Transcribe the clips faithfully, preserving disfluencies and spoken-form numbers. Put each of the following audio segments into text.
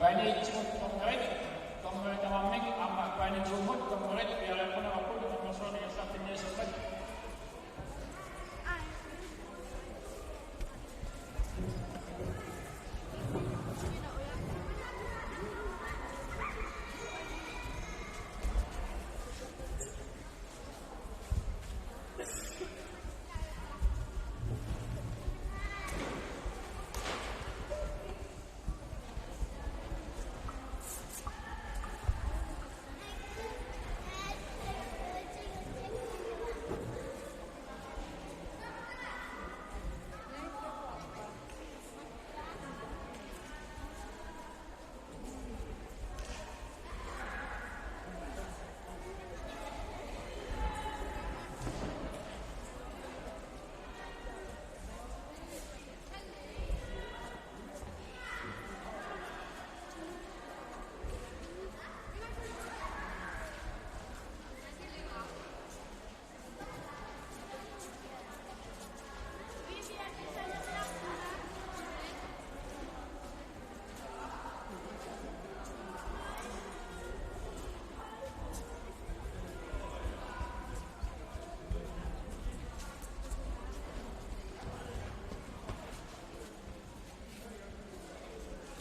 Baane etsimut dommerit, dommeri tamarmik aamma baane toomut dommerit piareerneqarput, dommersuarnik aallartinneqassapput.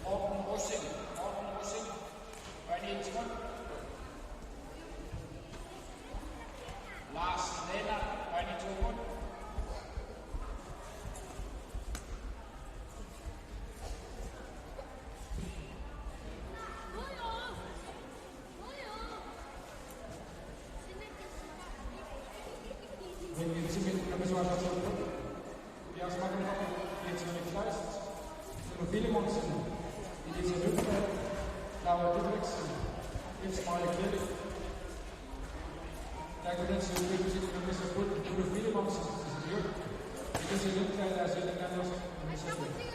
Morten Rosing, Morten Rosing, baane etsimut. Lars Lennert, baane toomut. Jens Emil Kleist, Jens Emil Kleist, Filemon Filemonsen, Elisa Lundblad, Laura Didriksen, Jens Maja Kjell. Taakkunannga siulliutit nammineq Filemonsen, Elisa Lundblad, Laura Didriksen.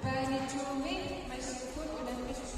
Baane to-mi massakkut unammisut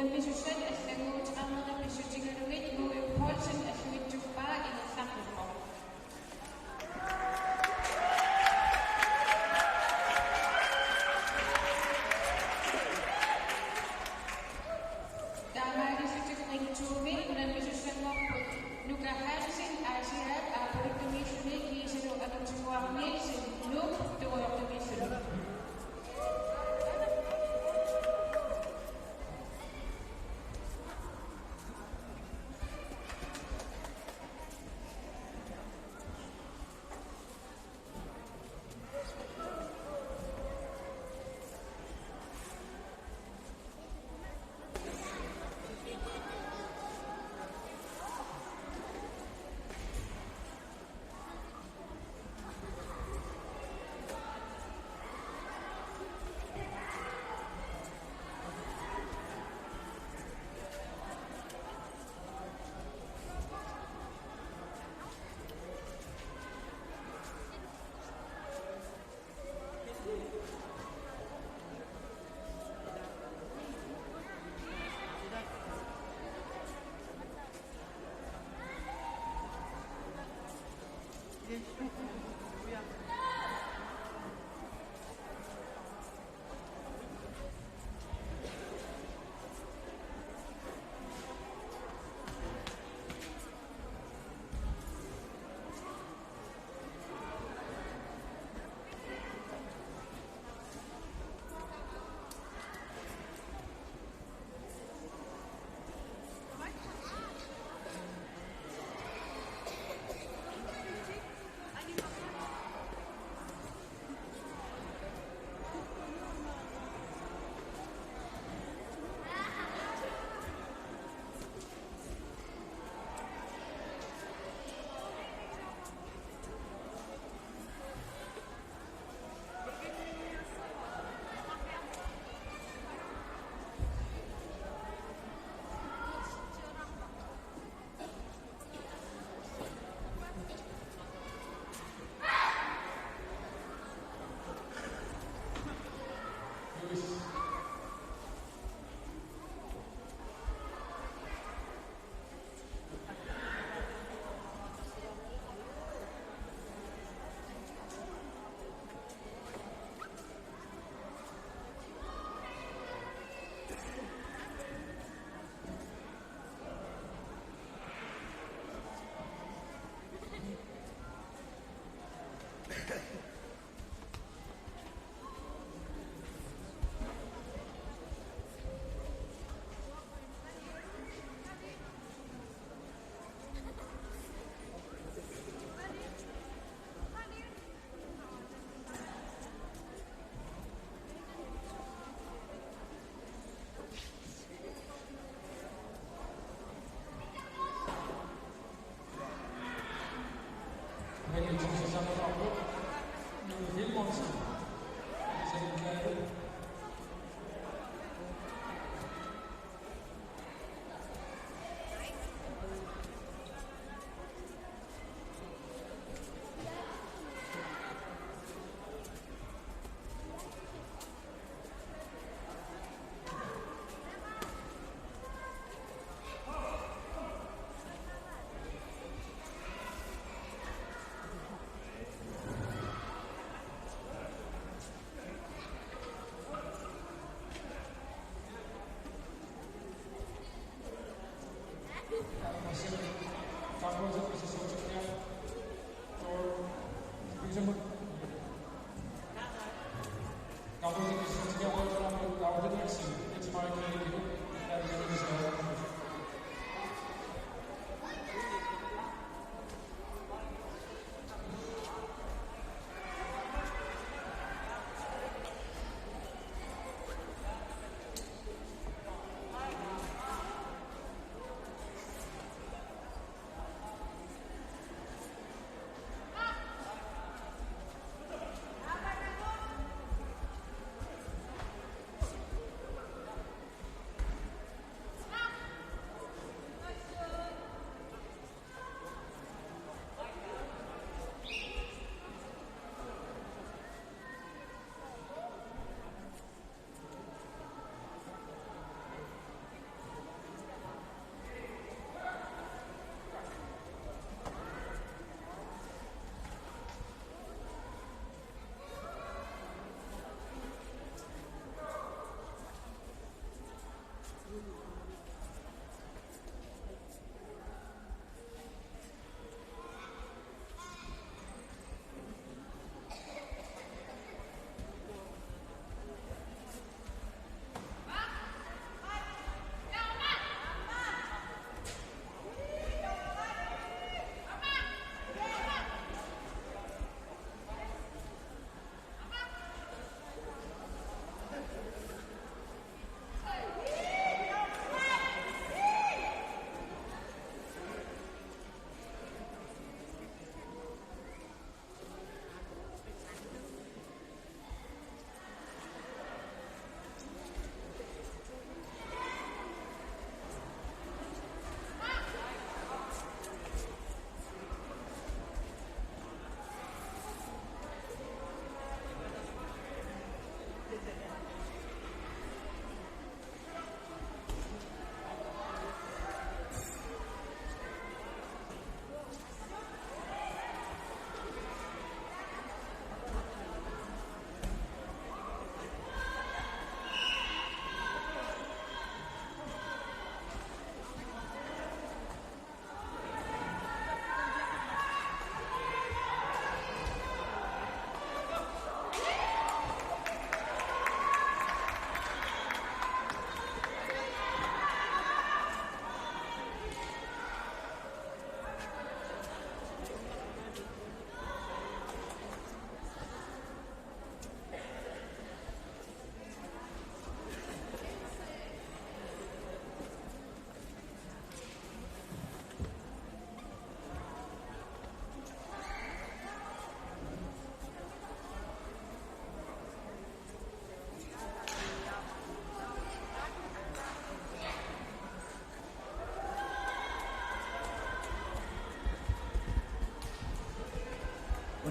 Unammissuseq allannguuteqarnera pissutigalugit Louis Poulsen alluitsuppaa ingerlaqqippoq. Taamaalillutik ring to-mi unammisussanngorput Nuka Hansen, Aasiaat, Aappaluttumiilluni, kiisalu Anutinguaq Nielsen, Nuuk, tungujortumiilluni.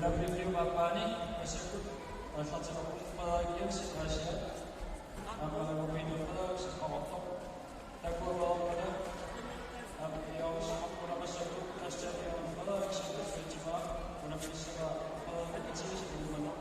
P F U aappaani massakkut aallartilerpoq Frederik Jensen, Aasiaat, aammalu Peter Frederiksen, Qaqortoq. Takuapaarpata aamma iorsimapput massakkut Christian Jørgen Frederiksen, F H M A, unammissavaa Frederik Mathiassen, Uummannaq.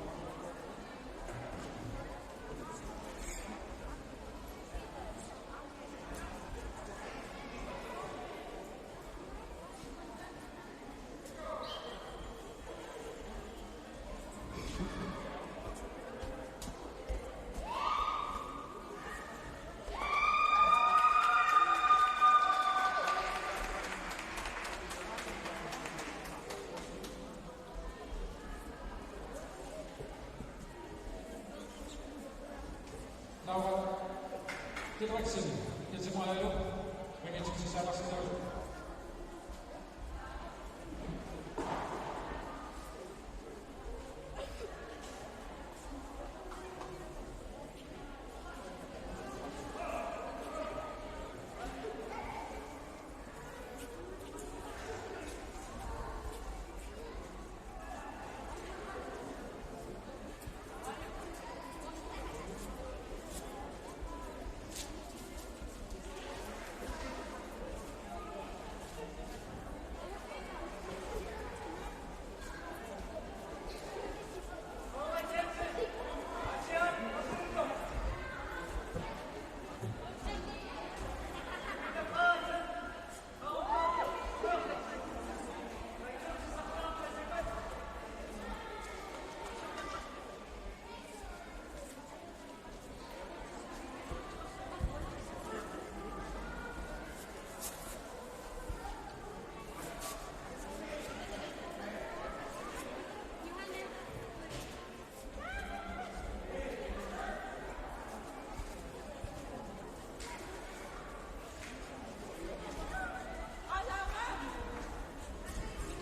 Laura Didriksen, Jens Maja Lund, Benedikt Sanders.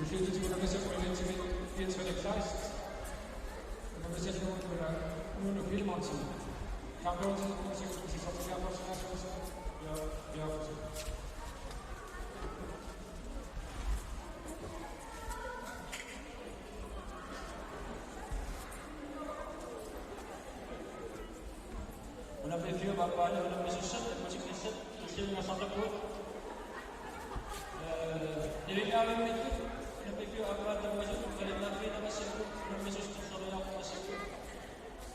Tulliuttut unammisaq Ulrich Jens Frederik Kleist. Unammisaq Nuno Vilmonsen. Kampe Olsen, unammisaq Sisartiaartorsinnaassuusi. Ja, ja. Una P F U aappaani unammisussat, ammatikkassat, tulliunngassartakkagut. Ee, nivingaavimmittut, una P F U aappaat tamasut, qalinnaaffiit tamassakkut, unammisussat tulleriiaarput massakkut.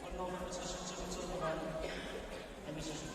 Unnuurummut sassutsimutsiinneraani. Unammissussat.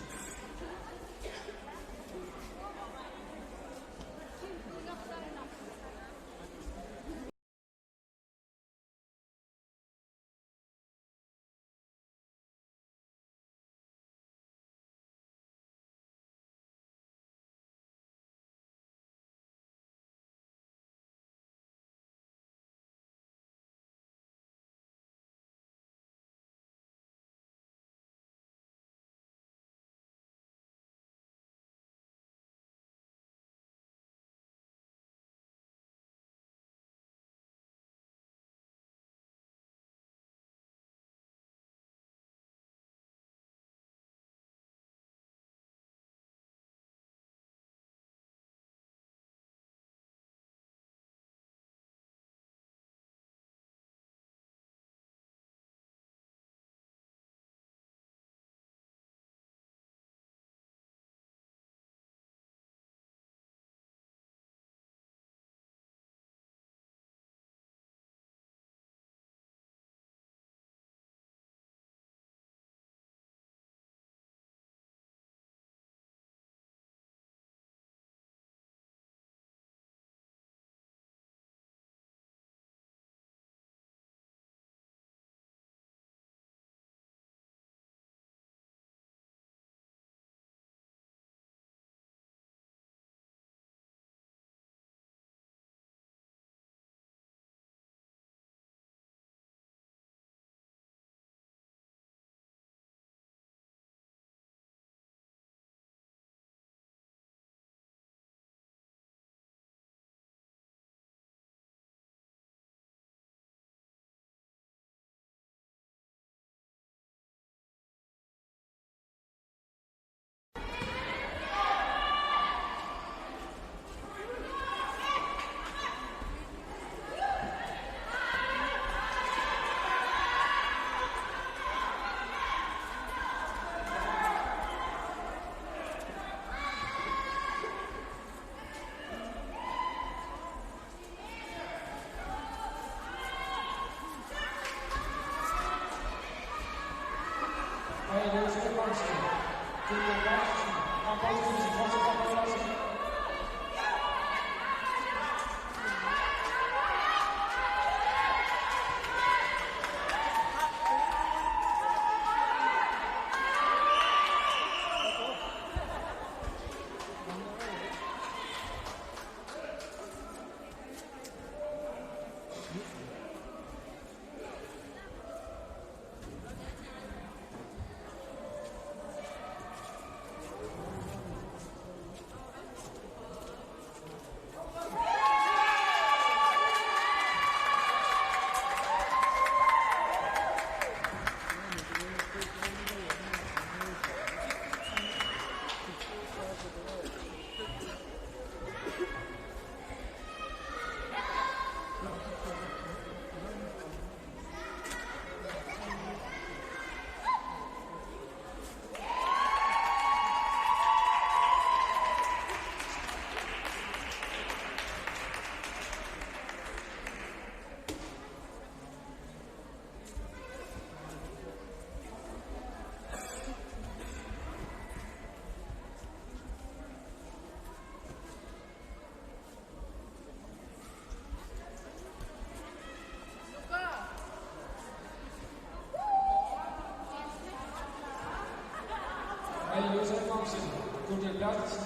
Maja Josef Hansen, Gunhild Berthelsen,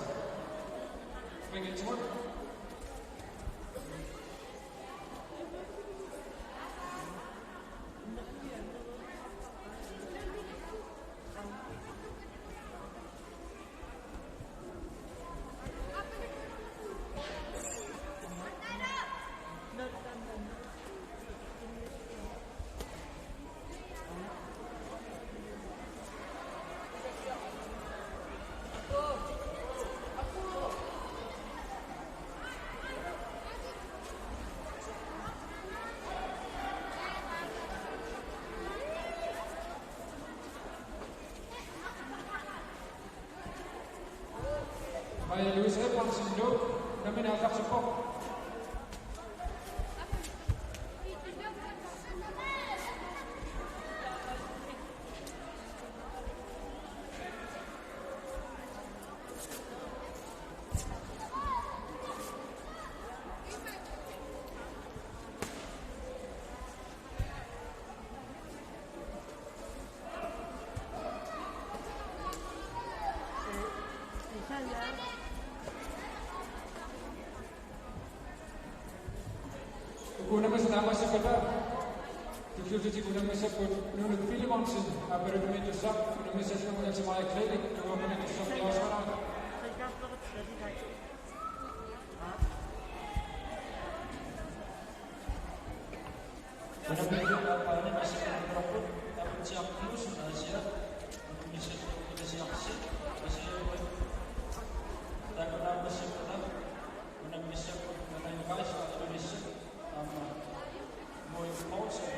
Mikkel Thun. Maja Louise Abrahamsen, Nuuk, unammineq aallartippoq. Uku unammisut naammassippata, tulliuttut unammissapput Nuuk Filemonsen, Aappaluttumi tusassaq, unammissallugu Else Maja Greve, Nuup Nuup tusassaq, Jørgen Reinhardt. Unammineq aappaanut assigiinngitsorput Aputsiaq Knudsen, Aasiaat, unammissallugu Ilasiarsi, Aasiaat. Taakku naammassippata, unammissapput Nathaniel Geisler, Ilulissat, aamma Mogens Poulsen.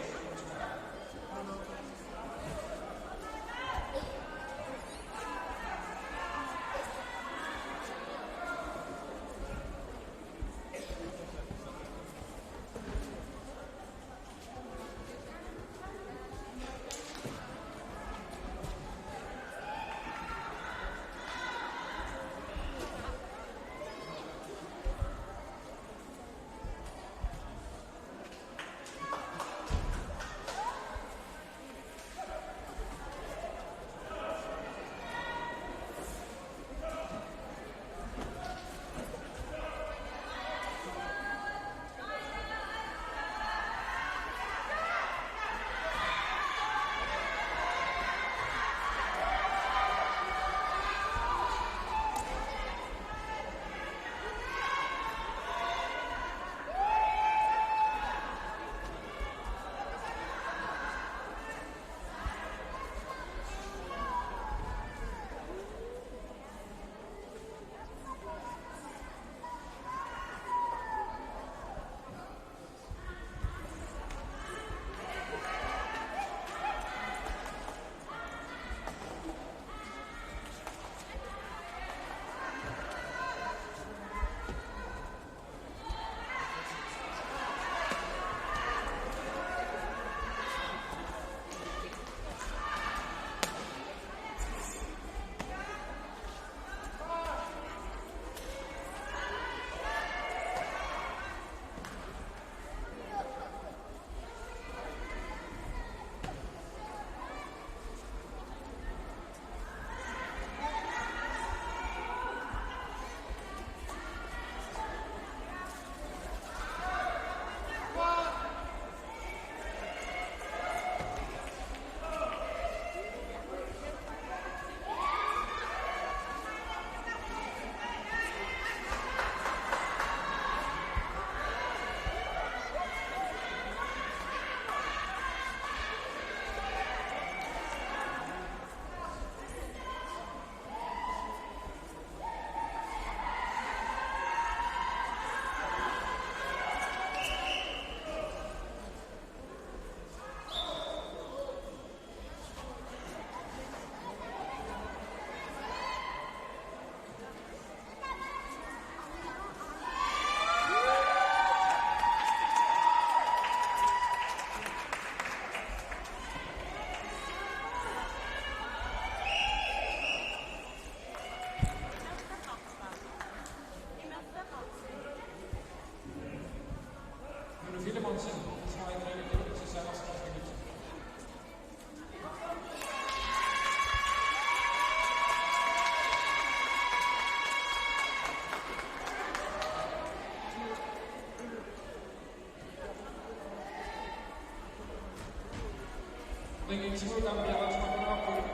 Ringi timu kampiaratsumapparuarput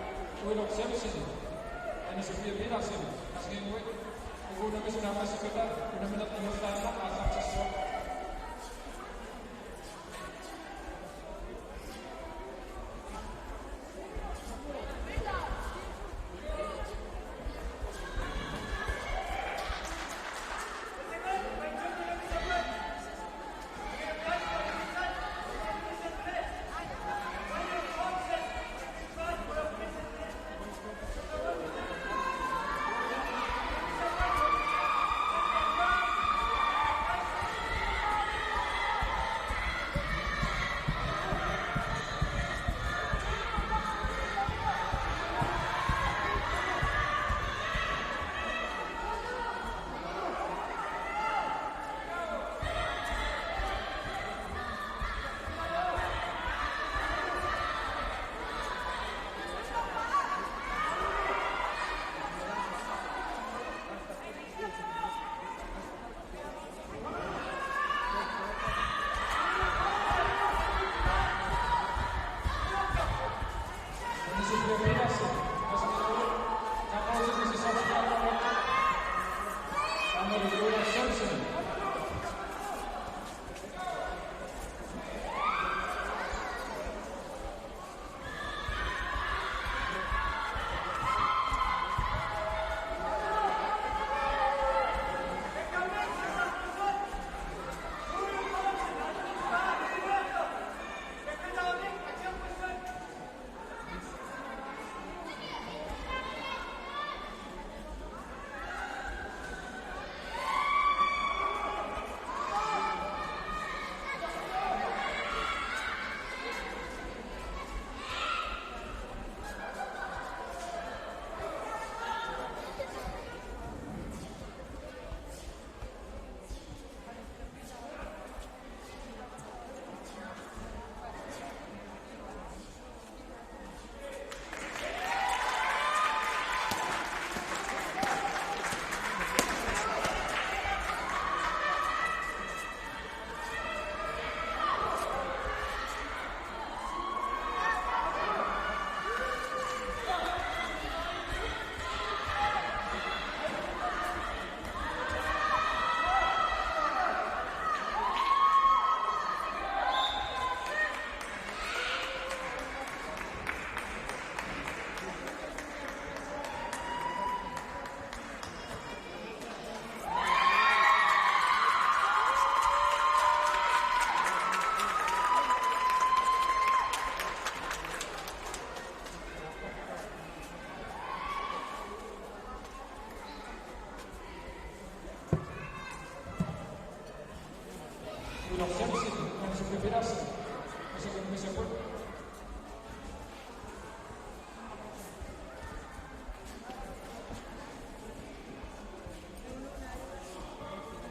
Uiloq Siemsen, Anne Sofie Petersen, Asnginnguit, uku unammisut naammassippata unammineq ingerlaannaq aallartissuaq.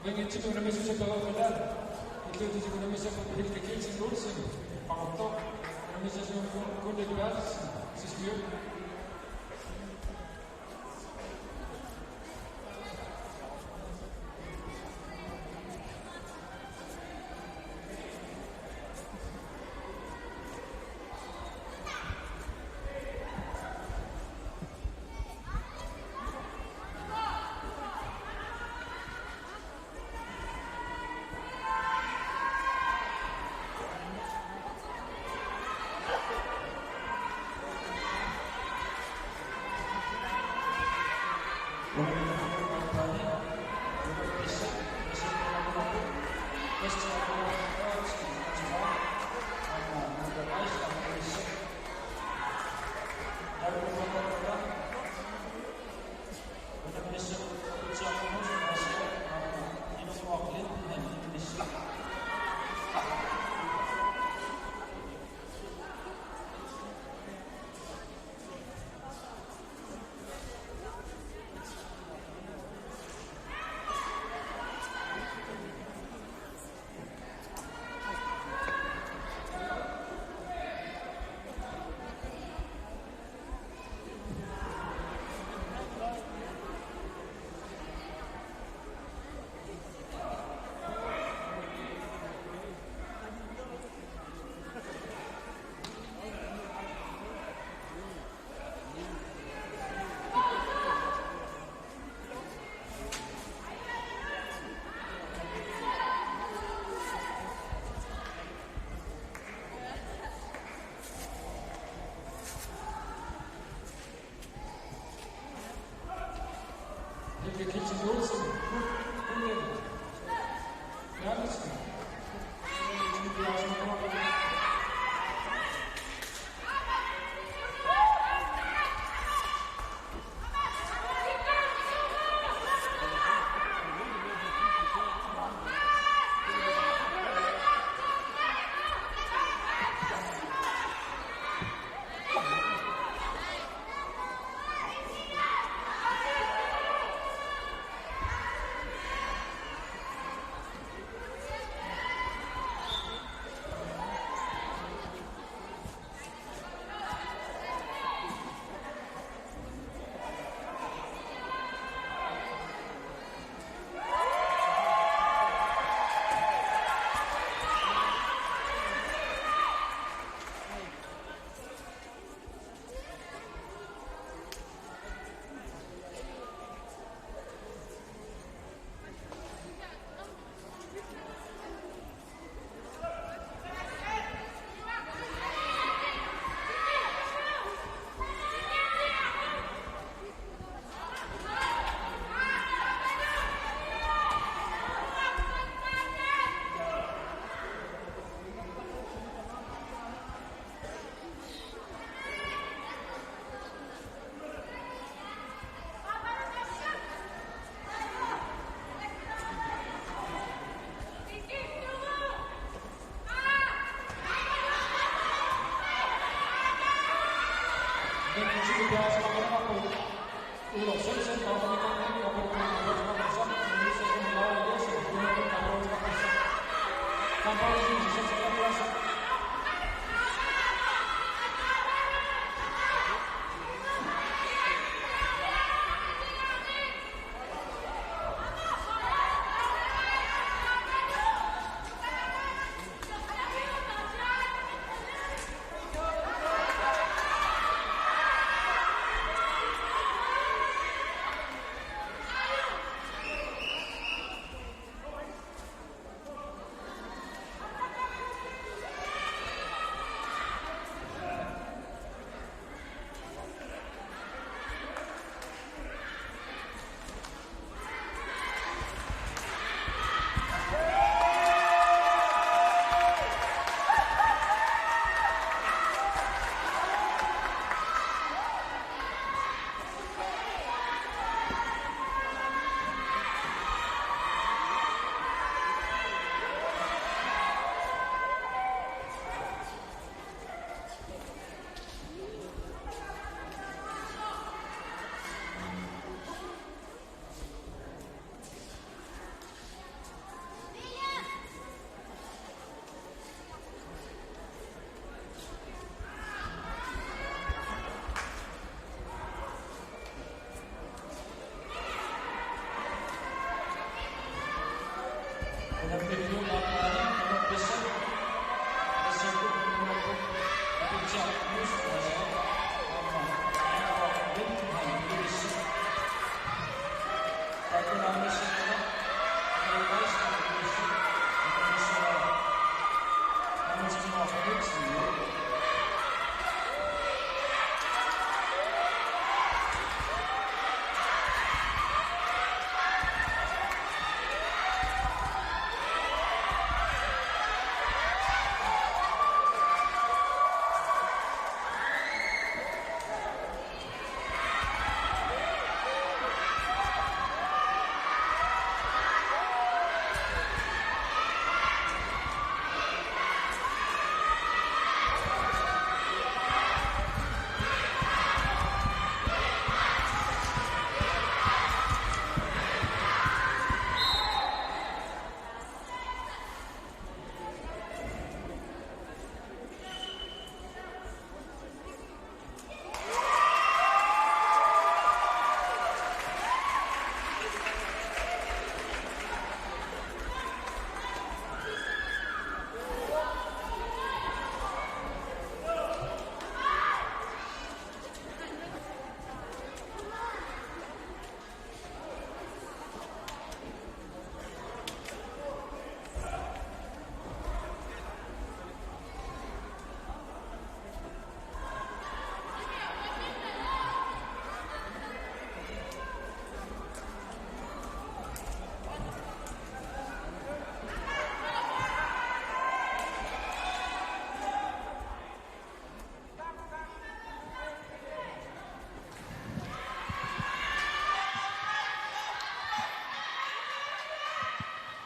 Ringi timu unammissuseq pereerpata, illuutitsigut unammissapput Hilda Kielsen Olsen, Qaqortoq, unammissassaq Gunde Berthelsen, Sisimiut.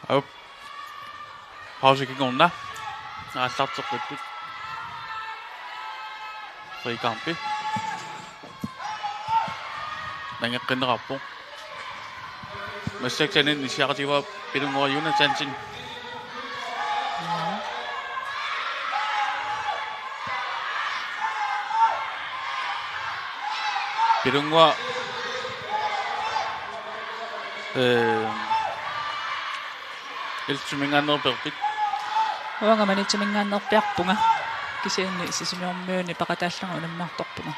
Aap. Pause kingorna. Aallarteqqittut. Fri kampi. Nangeqqinneqarpoq. Massakkut saniatigut issiaqatigaara Pilunnguaq Jonathansen. Pilunnguaq, ee, Ilulissaninngaanneerpiarpit? Uanga Maniitsuminngaanneerpiarpunga. Kisianni Sisimiormiuni peqataallunga unammiartorpunga.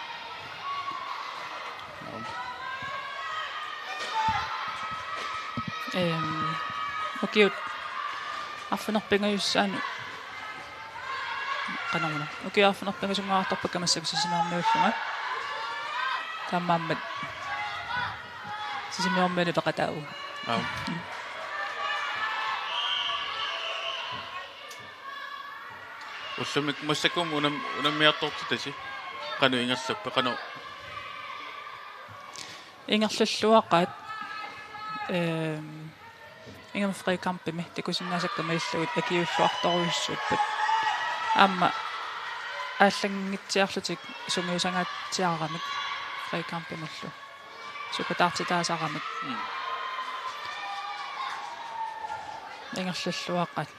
Ehm, ukiut arfineq-pingajussaanut, qanoruna. Ukiut arfineq-pingasunngorartarpakka massakkut Sisimiormiuullunga. Taamaammat Sisimiormiuni peqataavunga. Aap. Ullumikkut massakkut unam-, unammiartortitasi. Qanoq ingerlappat, qanoq? Ingerlalluaqaat, ehm, ingammik fri kampimi takusinnaasakka malillugit akiuulluartorujussuupput. Aamma aallanngitsiarlutik sungiusangaatsiaramik fri kampimullu. Sukataartitaasaramik. Mm. Ingerlalluaqaat.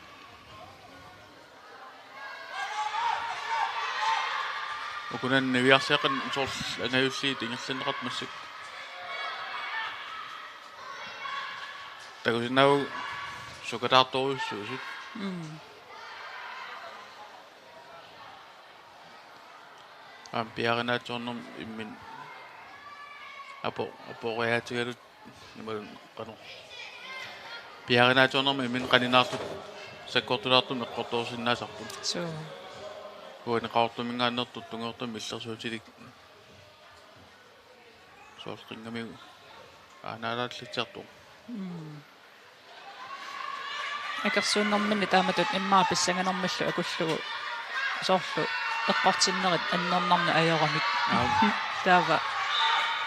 Ukunani niviarsiaqqat soorlu angajulliit ingerlanneqartut massakkut. Takusinnaavagut sukataartorujussuusut. Mm. Aamma piaarinaatsoornermi imminut apo-, apooriaatigaluta imaluunniit qanoq. Piaarinaatsoornermi imminut qaninaartut sakkortulaartumik eqqortorsinnaasarput. Suu. Uani Qaqortuminngaanneersoq tunngortumik illersuutilik soorlu qinngamiuk aanaalaatsiartoq. Mm. Akersuunnerminni taamatut immaqa pissanganermillu akullugu soorlu eqqortinnerit annernarneq ajoramik. Aap. Taava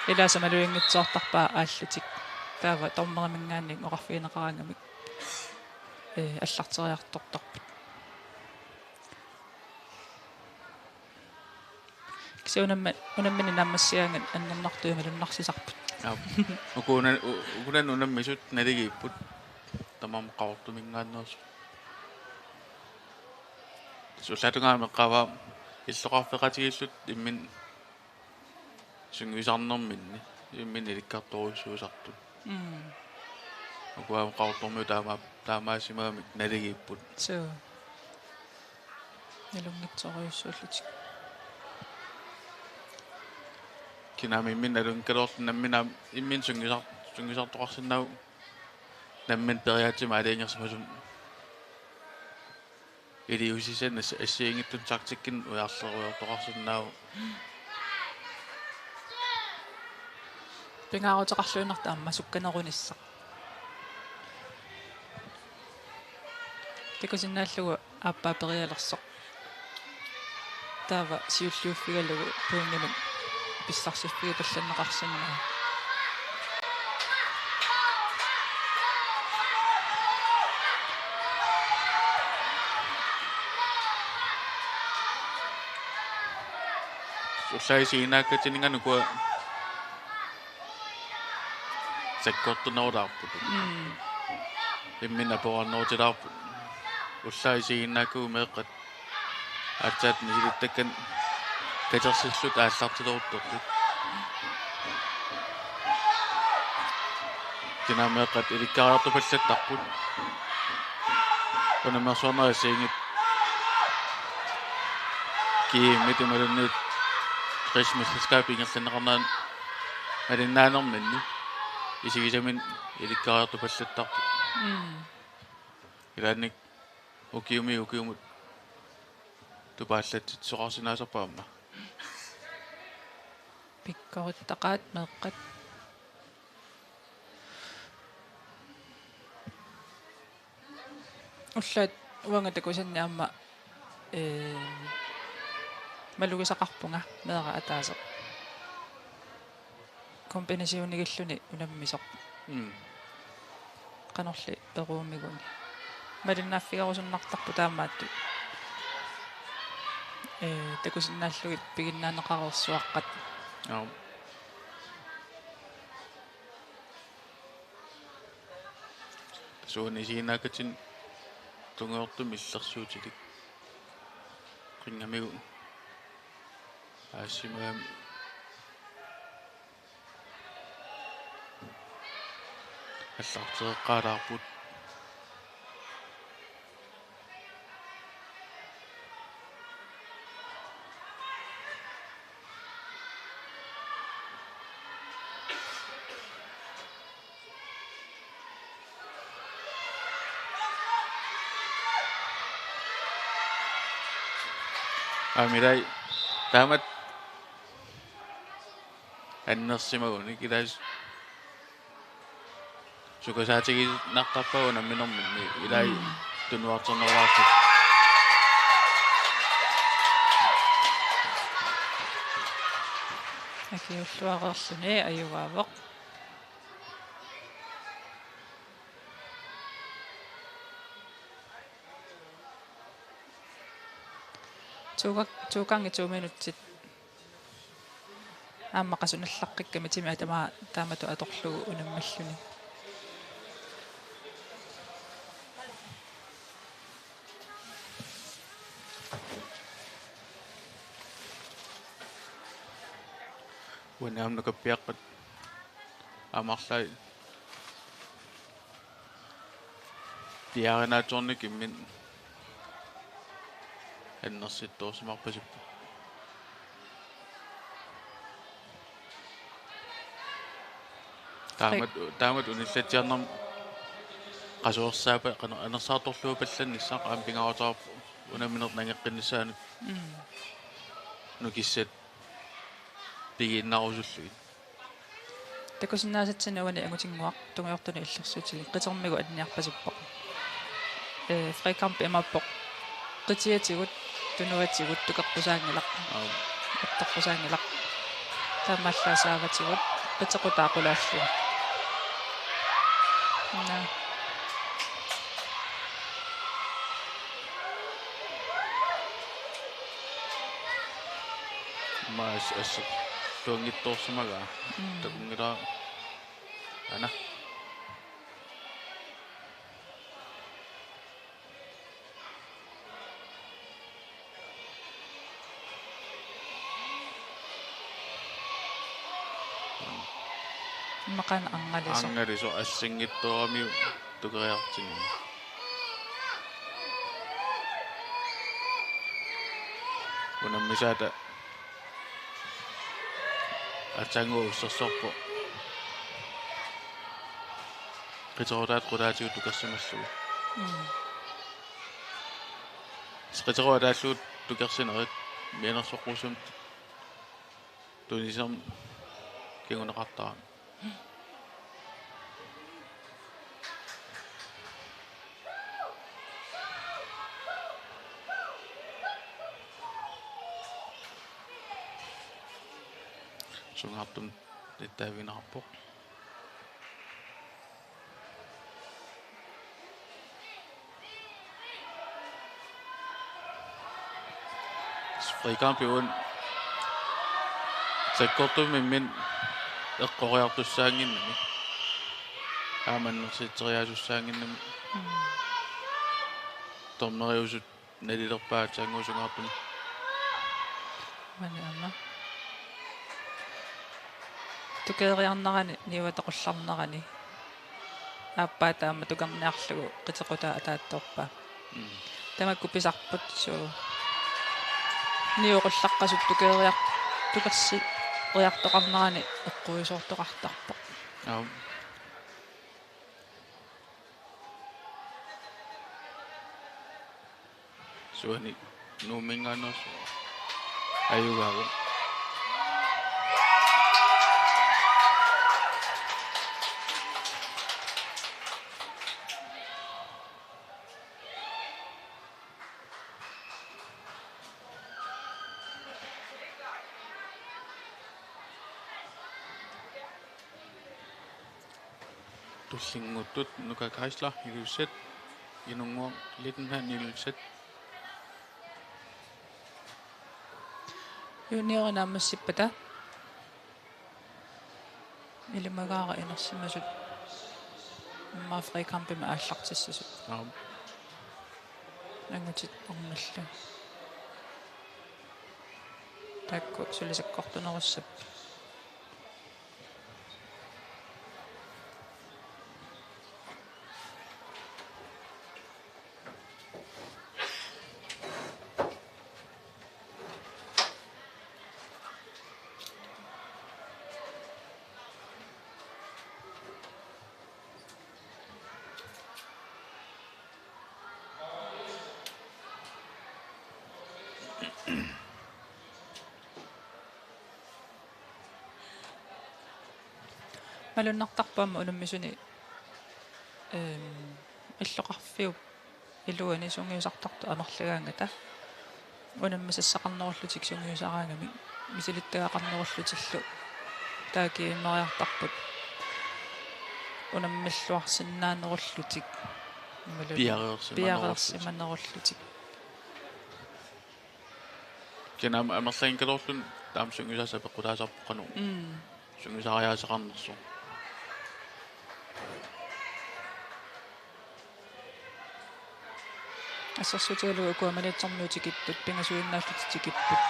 ilaasa maluginngitsoortarpaat aallutik. Taava dommeriminngaanniit oqarfigineqaraangamik, ee, allarteriartortarput. Kisianni unammi-, unammineq naammassigaangat annernartui malunnarsisarput. Aap. Uku una-, u-, ukunani unammisut naligiipput. Tamarmik Qaqortuminngaanneersut. Sullaatungaami eqqaavaa illoqarfeqatigiilluta imminut sungiusarnerminni, imminut ilikkartorujussuusartut. Mm. Ukua aamma Qaqortormiut taama-, taamaasimagamik naligiipput. Suu. Nalunngitsorujussuullutik. Kinaamimmi nalunngikkaloorluni nammineq imminut sungiusar-, sungiusartoqarsinnaavoq nammineq periaatsimik aalajangersimasumik. Iliuusissat as-, assigiinngitsunut taktikkinik ujarlerujoortoqarsinnaavoq. Pingaaruteqarluinnartoq aamma sukkanerunissaq. Takusinnaallugu aappaa perialersoq. Taava siulliuffigalugu pointimik pissarsiffigipallaanneqarsinnaavoq. Ullaaq isiginnaakkatsinnut ukua sakkortunerulaarput. Mm. Imminut aporannerutilaarput. Ullaaq isiginnaakkagut meeqqat aatsaat misilittakkanik katersillutik aallartileruttortut. Kinaamik meeqqat ilikkariartupallattarput. Unammersuarnerit assigiinngitsut G M-it imaluunniit rigsmesterskabit ingerlanneqarnerat malinnaanerminni isigisaminnik ilikkariartupallattarput. Mm. Ilaanni ukiumi ukiumut tupaallatsitsisoqarsinnaasarput aamma. Pikkorittaqaat meeqqat. Ullaat uanga takusanni aamma, ee, malugisaqarpunga meeraq ataaseq. Kombinationigilluni unammisoq. Mm. qanorli peruumiguni. Malinnaaffigerusunnartarput taamaattut. Ee, takusinnaallugit piginnaaneqareersuaqqat. Aap. Suuni isiginnaakkatsinnut tungujortumik illersuutilik. Qinngamigut aassimagami allartereqqaalaarput. Aamma ilai taamatut annersimagunik ilai sukasaatigiinnartarpagut unamminerminni ilai Mm. tunuartornerulaartut. Akiulluareerluni ajugaavoq. Tuuga-, tuukaangi to minutsit. Aamma qasunallaqqikkamik timi atama taamatut atorlugu unammilluni. Uani aamma nukappiaqqat aamma arlaat piaarinaatsoornikut imminut annersittoorsimarpasippoq. Taamatut, taamatut unillatsiarnermi qasuersaappat qanoq anersaartorluuppallannissaq aamma pingaaruteqarpoq unammineq nangeqqinnissaanut Mm. nukissat pigiinnarusullugit. Takusinnaasatsinni uani angutinnguaq tungujortumik illersuutilik qitermigut anniarpasippoq. Ee, Frekamp imaappoq qitiatigut, tunuatigut tukeqqusaanngilaq. Aap. Attoqqusaanngilaq. Taamaallaat saavatigut qiteqqutaa qulaalluni. Naa. Maas asserluanngitsoorsimagaa. Mm. Takunngilara. Aana. Immaqa arnalisoq. Arnalisoq assinngitsooramiuk tukeriartinnginnami. Unammisaata aatsaannguaq ussersorpoq. Qiteqqutaa qulaatigut tukersimallugu. Mm. Qiteqqutaa ataallugu tukersinerit mianersoqqussummik tunisamik kinguneqartarami. Sungaartumik nittaavigineqarpoq. Frekamp uani sakkortuumik imminut eqqoriartussaannginnami. Aamma annersiteriaasussaannginnami. Mm. Dommeriusut nalilerpaat aatsaannguaq sungaartumik. Maani aamma. Tukeeriarnerani, niuata qullarnerani. Aappaa taama tukerniarlugu qiteqqutaa ataattoorpaa. Mm. Tamakku pisarput suu. Niuat qullaqqasut tukeeriar-, tukerseriartoqarnerani eqquisoortoqartarpoq. Aap. Suani Nuumminngaanneersoq ajugaavoq. Ullinguttut Nuka Geisler, Ilulissat, Inunnguaq Littenhan, Ilulissat. Juniori naammassippata. Ilimagaara inersimasut immaqa frikampimik aallartissasut. Aap. Angutit ornillu. Taakku suli sakkortunerussapput. Malunnartarpoq aamma unammisuni, ehm, illoqarfiup iluani sungiusartartut amerlagaangata. Unammisassaqarnerullutik sungiusaraangamik, misilittagaqarnerullutillu taakku immeriartarput. Unammilluarsinnaanerullutik. Imaluunniit piareersimanerullutik. Piareersimanerullutik. Kisianni amerlanngikkaluarluni taama sungiusaasoq peqqutaasarpoq qanoq. Mm. Sungiusariaaseqarnersoq. Assersuutigalugu ukua Maniitsormiut tikipput, pingasuinnaallutik tikipput.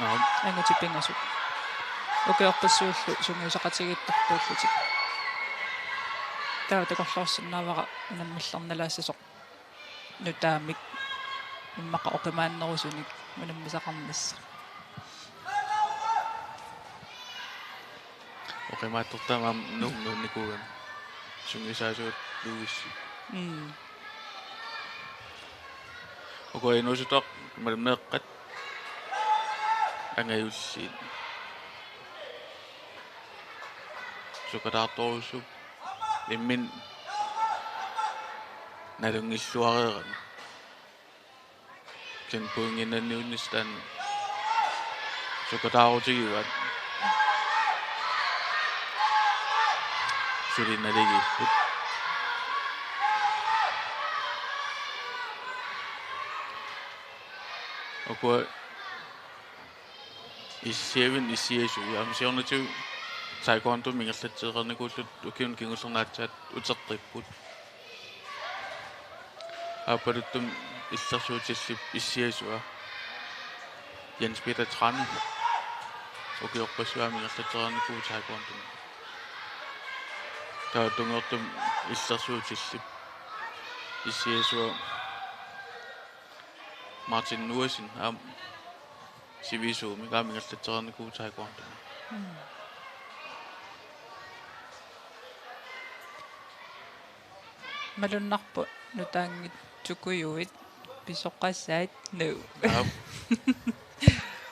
Aap. Angutit pingasut. Ukiorpassuillu sungiusaqatigiittartuullutik. Taava takorloorsinnaavara unammillernalaassasoq nutaamik immaqa oqimaannerusunik unammisaqarnissaq. Oqimaatsortaamik aamma Nuummi unnikuugami. Sungiusaasugut Louis. Mm. Ukua inuusuttuaq imaluunniit meeqqat angajulliit. Sukataartorujussuupput imminut nalunngilluareerami. Kisianni pointinnanniunnissaat sukataarutigivaat. Suli naligiipput. Ukua S syv-inik S S U aamma siornatigut taekwondomik ingerlatsereernikuullutik ukiuni kingullerni aatsaat uteqqipput. Aappaluttumi illersuutillip S S U-a Jens Peter Tran ukiorpassuarni ingerlatsereernikuuvoq taekwondomik. Taava tunngavittumi illersuutillip S S U-a Martin Nuasin aamma sivisuumik aamma ingerlatsereernikuuvoq taekwondomik. Mm. Malunnarpoq nutaanngitsukujuit pisoqasaat nuu. Aap.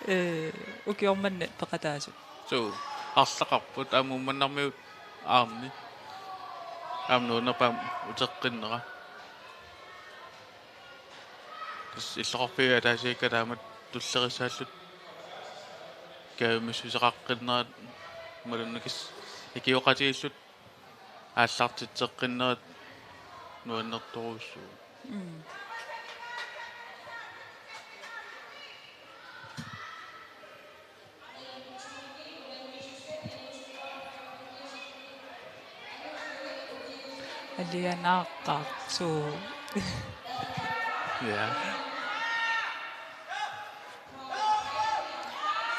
Ee, ukioq manna peqataasut. Suu, arlaqarput aamma Uummannarmiut aamma. Aamma nuannerpoq aamma uteqqinnera. Tassa illoqarfiit ataasiakkaat taamatut tullerissaallutik kajumissuseqaqqinnerat imaluunniit ikioqatigiillutik aallartitseqqinnerat nuannertorujussuuvoq. Mm. Alianaaqqaartoq. Ja.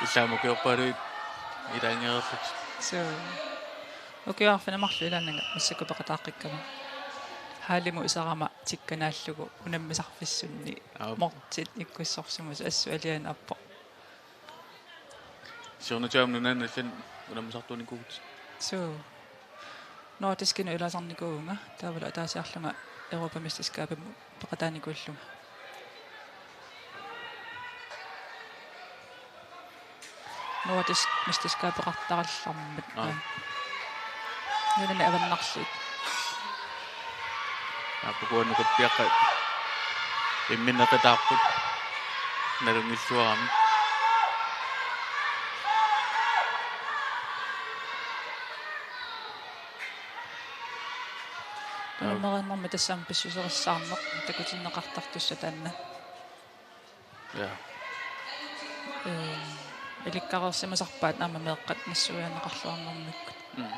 Illit aamma ukiorpaaluit ilaangereerlutit. Suu. Ukiut arfineq-marluk ilaannaga massakkut peqataaqqikkama. Haalimut iserama tikkanaallugu unammisarfissunni. Aap. Mortit ikkussorsimasut, assut alianaappoq. Siornatigut aamma nunaanni allani unammisartuunikuuvutit. Suu. Nordiskinut ilaasarnikuuvunga, taavalu ataasiarlunga Europamesterskabimut peqataanikuullunga. Nordisk mesterskabeqartarallarmat. Aa. Nunani avannarliit. Aap, ukua nukappiaqqat imminneqitaapput. Nalunngilluarami. Amerlanermi tassami pissuserissaarneq takutinneqartartussaq taanna. Ja. Ee, ilikkareersimasarpaat aamma meeqqat nassuiaanneqarluarnermikkut. Mm.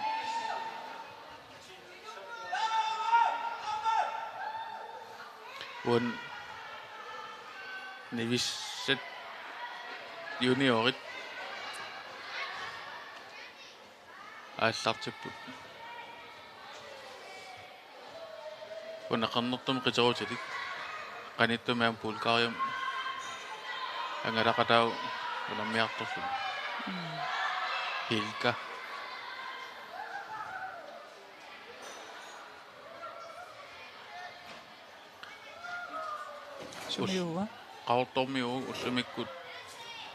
Uani Nivissat juniorit aallartipput. Una qernertumik qiterutilik. Qanittumi aamma Bulgariami angalaqataavoq unammiartorluni. Mm. Hilka. Sumiua? Qaqortormiut ullumikkut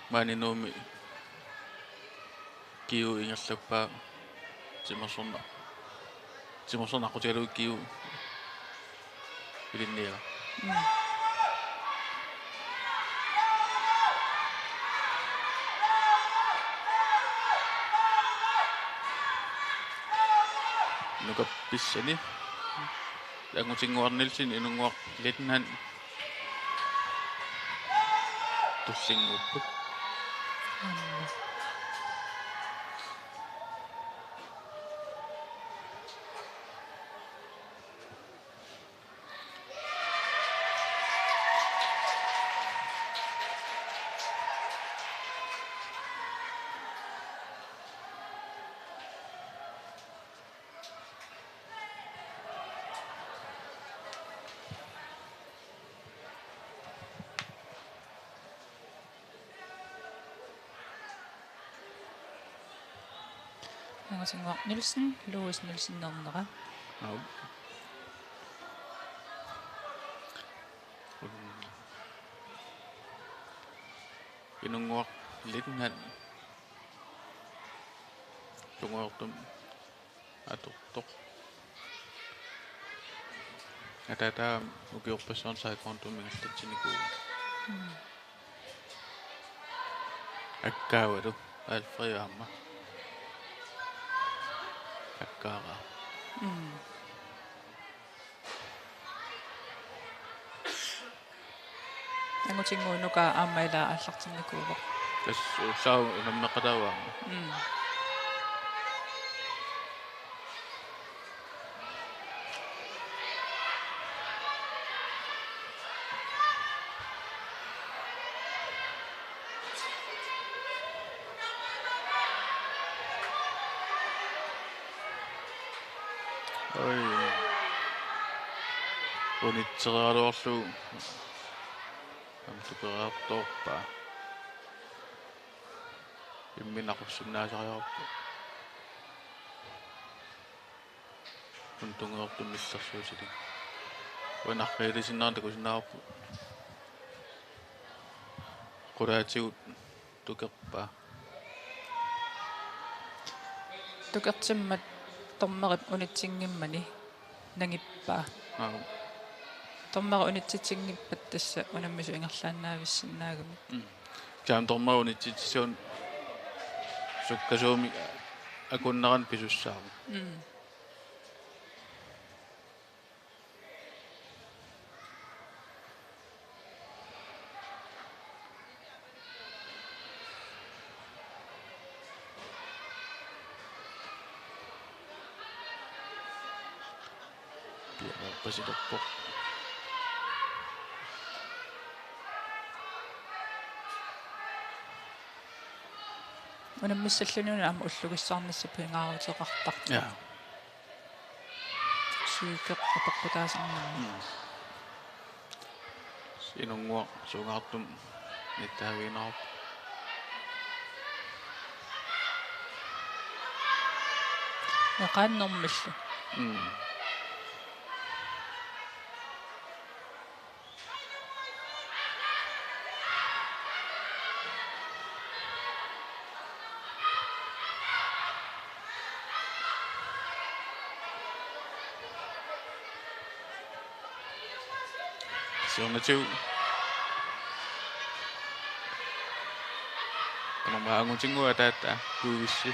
maani Nuummi Kiu ingerlappaa timersorna-, timersorneq aqqutigalugu Kiu ilinniagaq. Mm. Nukap pissani. Angutinnguaq Nielsen, Inunnguaq Letnan. Tullinnguupput. Angutinnguaq Nielsen, Louis Nielsen ernera. Au. Inunnguaq Letnan. Tungujortumik atortoq. Ataata ukiorpassuarni taekwondomik ingerlatsinikuuvoq. Mm. Akkaavalu Alfred aamma. Akkaaraa. Mm. Angutinnguunuka aamma ila aallartinnikuuvoq. Tassa usaau unammeqataavaa. Mm. Oi. Unitseriaraluarlugu. Aamma tukeriartorpaa. Imminut aqussinnaasariaqarpoq. Una tungujortumik millersuutilik. Una arriilisinnaanera takusinnaavarput. Qulaatigut tukerpaa. Tukertimmat dommerip unitsinngimmani nangippaa. Aap. Dommeri unitsitsinngippata tassa unammisut ingerlaannaavissinnaagamik. Mm. Taava dommeri unitsitsisuuneq sukkasuumik akunnerani pisussaavoq. Mm. Piareerpasilerpoq. Unammissalluni una aamma ullugissaarnissaq pingaaruteqartarpoq. Ja. Psyke apeqqutaasarnera. Mm. Inunnguaq suungaartumik nittaavigineqarpoq. Eqaannermillu. Mm. Siornatigut. Qanormaa angutinnguaq ataata kuuissi.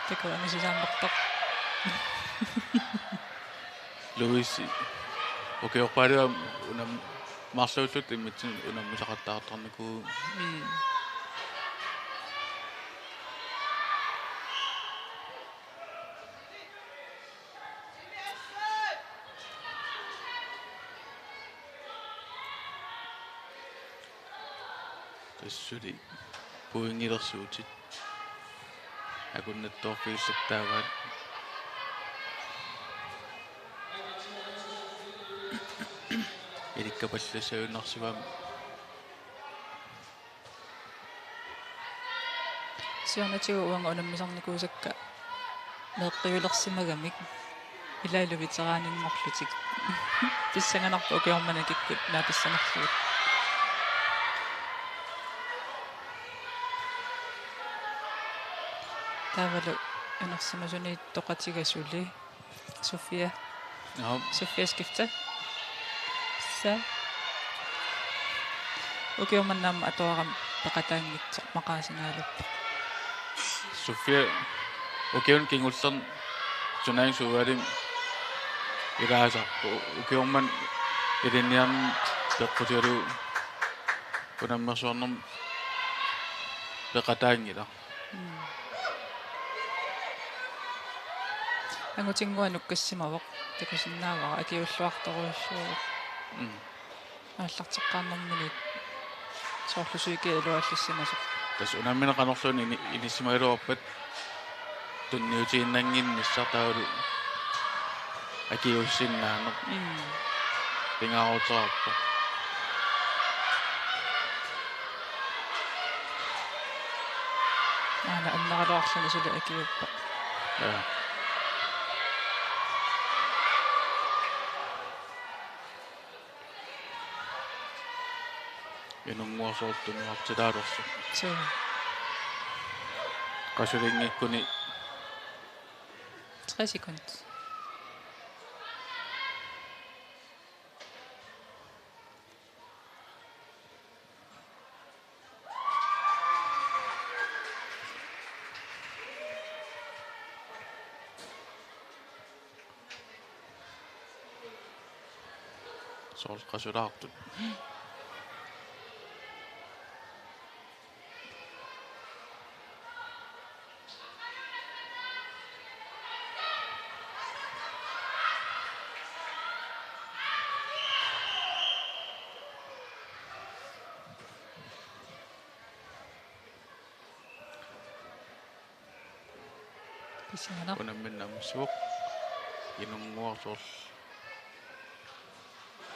Takuuk angisuusaarnartoq. Louis ukiorpaaluit unam-, marluullutik immitsinnut unammisaqattaartarnikuupput. Mm. Tassa suli pointilersuutit akunnattoorfigillattaavaat. Ilikkapallassagunarsivoq. Siornatigut uanga unammisarnikuusakka meeqqiulersimagamik ilaalu veteraninngorlutik. Pissanganarpoq ukioq manna kikkut naapissanerlugit. Taavalu inersimasuniittoqatiga suli. Sofia. Joo. Sofia skifte. Sa. Ukioq manna aamma atoraangama peqataanngitsoq maqaasingaallappoq. Sofia ukiuni kingullerni turneringsudvalgimi ilaasarpoq. Ukioq manna ilinniarnermi peqqutigalugu unammersuarnermi peqataanngilaq. Mm. Angutinngua nukkassimavoq, takusinnaavara, akiuulluartorujussuuvoq. Mm. Aallarteqqaarnermini soorlu psyke iluallassimasoq. Tassa unammineq qanorluunniit ini-, inissisimagaluarpat tunniutiinnannginnissaq taavalu akiuussinnaaneq. Mm. Pingaaruteqarpoq. Aana anneraluarluni suli akiuuppoq. Ja. Inunnguaq soorlu tunuartilaalersoq. Suu. Qasulinngikkuni. Tre sekund. Soorlu qasulaartut. Pissanganaq. Unammineq nammineq inunnguaq soorlu.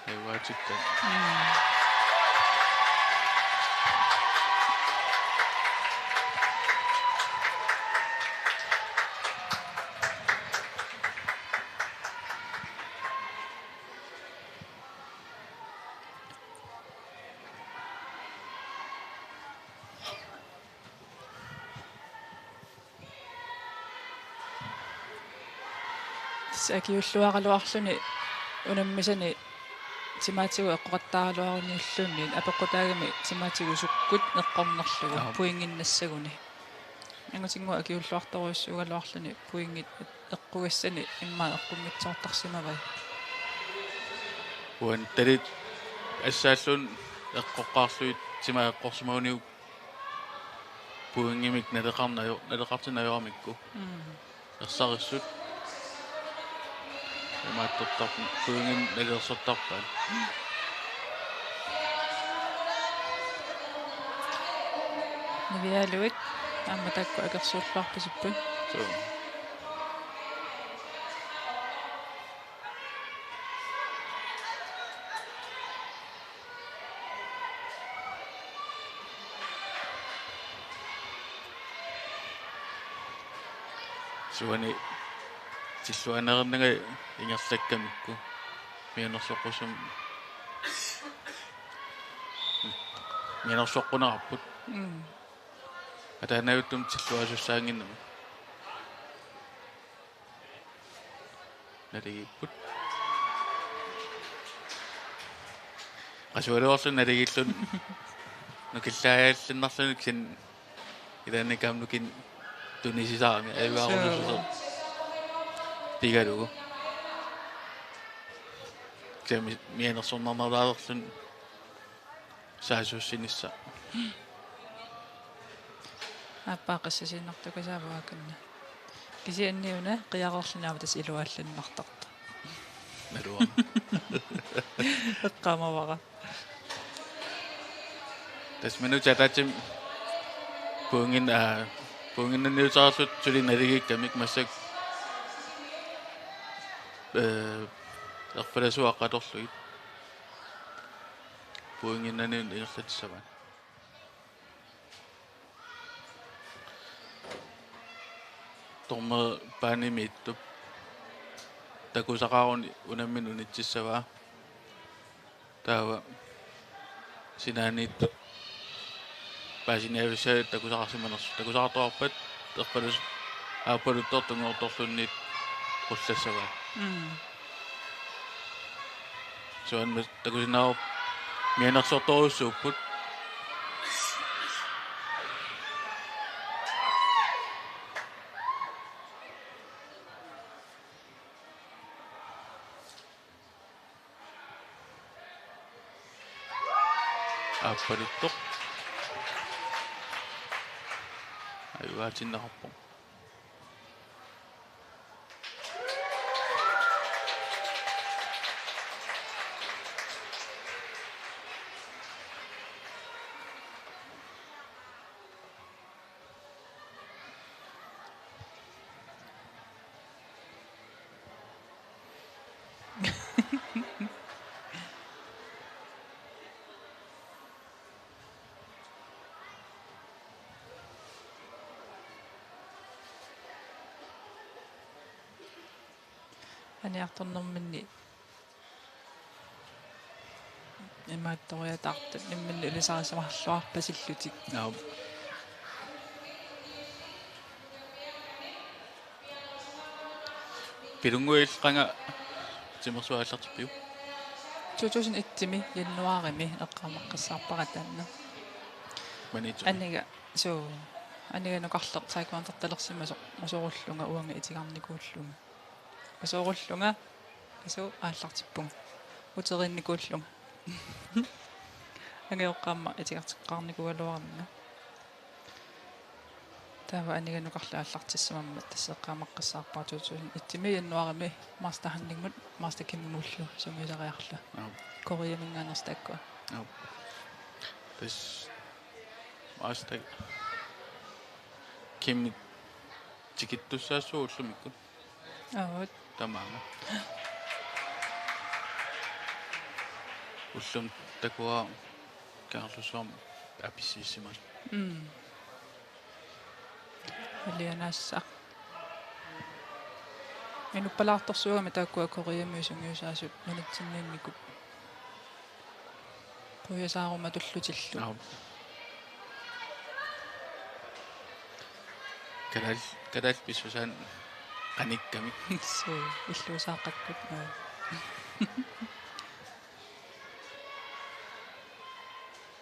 Ajugaatitta. Mm. Tassa akiuulluaraluarluni unammisani timaatigut eqqoqattaaraluaruniulluunniit apeqqutaagami timaatigut sukkut eqqornerlugu. Aap. Pointinnassaguni. Angutinngua akiuulluartorujussuugaluarluni pointit eqqugassani immaqa eqqunngitsoortarsimavai. Uani talit assaalluunniit eqqoqqaarlugit timaat eqqorsimaguniuk pointimik naleqarneq ajo-, naleqartinneq ajoramikku. Mm. Ersarissut. Imaattortarput pointimik nalilersortarpaat. Nivialuit aamma taakku akersuulluarpasipput. Suu. Suani tilluaannarnanga ingerlakkamikku. Mianersoqqusum-, mianersoqqunerarput. Mm. Ataanajuttumi tilluasussaannginnami. Naligiipput. Qasugaluarluni naligiilluni. Nukillaajaallinnarluni kisianni ilaanni kaamnukin tunisisarami ajugaarunarsuseq. Suu. Pigalugu. Tami mianersornarnerulaarluni saassussinissaq. Aappaa qassisiinnartukasaavoq akunna. Kisianni una qiareerluni aamma tassa iluaallannartartoq. Naluara. Eqqaamavara. Tassa minutsit ataatsimik pointin, aa, pointinnanniuteqarlutik suli naligiikkamik massakkut, ee, erfalasuat atorlugit pointinnanniut ingerlatissavaat. Dommeri baanimiittup takusaqaruni unammineq unitsissavaa. Taava sinaaniittut paasiniavissaat takusaqarsimanersut. Takusaqartoqarpat erfalus-, aappaluttoq tunngortorluunniit qullassavaa. Mm. Soorunami takusinnaavarput mianersortorujussuupput. Aappaluttoq. Ajugaatinnaqarpoq. Aniartornerminni imaattoriataartut imminni ilisarisimalluarpasillutik. Aap. Pilunnguit qanga timersuaq aallartippiuk? To tusind et-imi januaarimi eqqaamaqqissaarpara taanna. Maniitsoq. Aniga, suu, aniga nukarleq taekwondotalersimasoq, asoorullunga uanga itigarnikuullunga. Asoorullunga, asuu aallartippunga. Uteriinnikuullunga. Angajoqqaama itigartitseqqaarnikuugaluarlunga. Taava aniga nukarleq aallartissimammat tassa eqqaamaqqissaarpara to tusind et-imi januaarimi Master Hanlingimut Master Kimimullu sungiusariarlunga. Aap. Koreaminngaanneersut taakkua. Aap. Tassa Master Kimi tikittussaassuuvoq ullumikkut. Aap. Tamaanga. Ullumi takuara Kangerlussuarmi apissiissimallunga. Mm. Alianaassaaq. Inuppalaartorsuugami taakkua Koreami sungiusaasut nunatsinniinnikuupput. Puiasaarumatullutillu. Aap. Kalal-, kalaallit pissusaat qanikkamik. Suu, illuusaaqakkut, aa.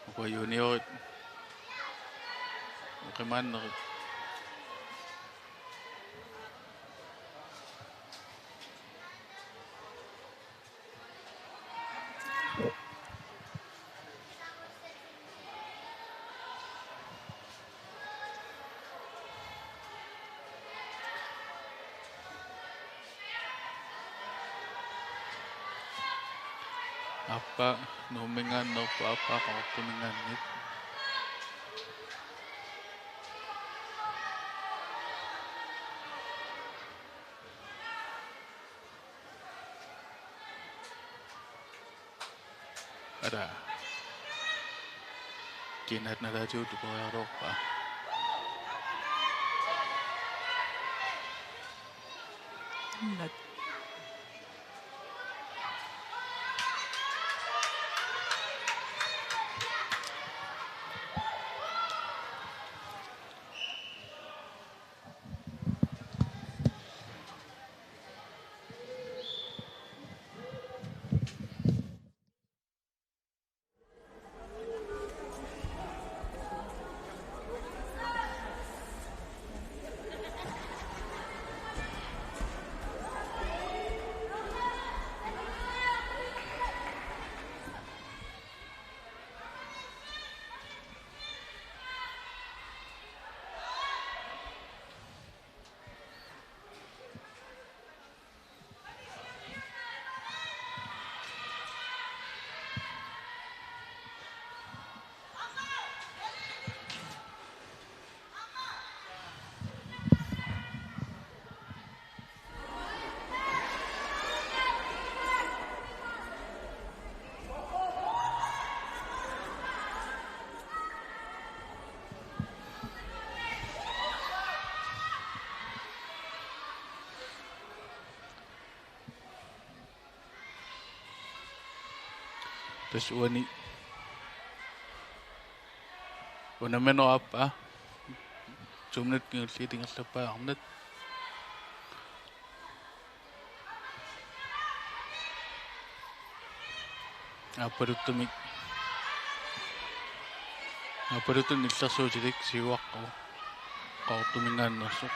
Ukua juniorit. Oqimaannerit. Aappaa Nuumminngaanneerpoq, aappaa Qaqortuminngaanniit. Ala. Kiinnaat nalaatigut tukoriartorpaa. Innat. Tassa uani unamminerup aappaa. To minutsit kingulliit ingerlappaa arnat. Aappaluttumik. Aappaluttunik illersuutilik siuaqqavoq. Qaqortuminngaanneersoq.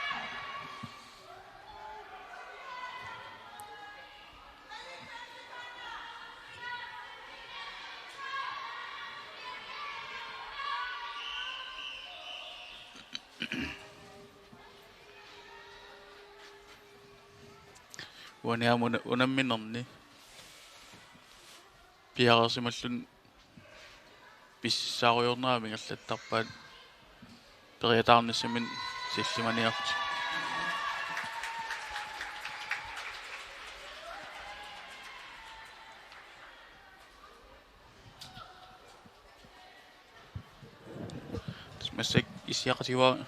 Uani aamma una-, unamminerni piareersimalluni pissarujoornerani ingerlattarpaat periataarnissaminut sillimaniarlutik. Massakkut issiaqatigaara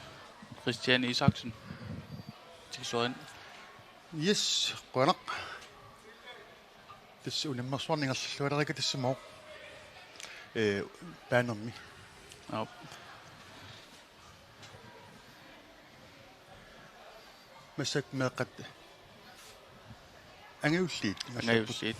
Christian Isaksen. Tikilluarit. Yes, qujanaq. Tassa unammersuarneq ingerlalluarikka tassamooq. Ee, banermi. Aap. Massakkut meeqqat angajulliit. Angajulliit.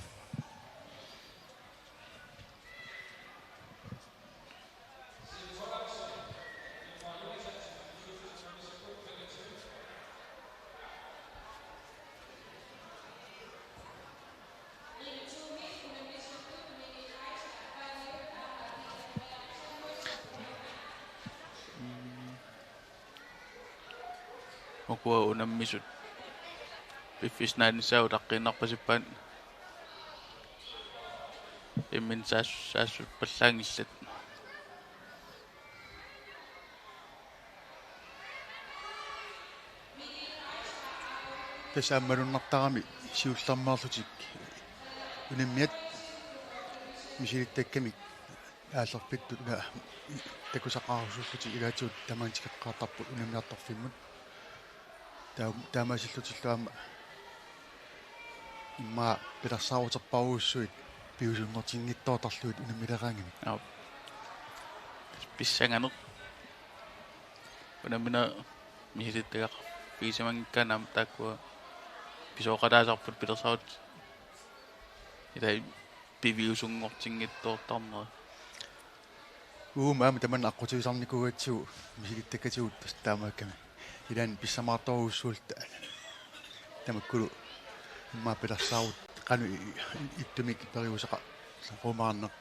Ukua unammisut piffissaq naanissaat utaqqiinnarpasippaat imminut saas-, saassupallaanngillat. Tassa aamma malunnartarami siullermeerlutik unammiat misilittakkamik aallerfittut una takusaqarusullutik ilaatigut tamaanga tikeqqaartarput unammiartorfimmut. Taa-, taamaasillutillu aamma immaqa pilersaaruterpassuit piviusunngortinngitsoortarlugit unammileraangamik. Aap. Pissanganaq. Unammineq misilittagaqarfigisimanngikkaanni aamma taakkua pisooqataasarput pilersaarutit ilai piviusunngortinngitsoortarnerat. Uuma aamma tamanna aqqutigisarnikuugatsigu misilittakkatigut tassa taamaakkami. Ilaanni pissamaartorujussuulluta tamakkulu immaqa pilersaarut qanoq i-, i-, ittumik periuseqa-, saqumaarneq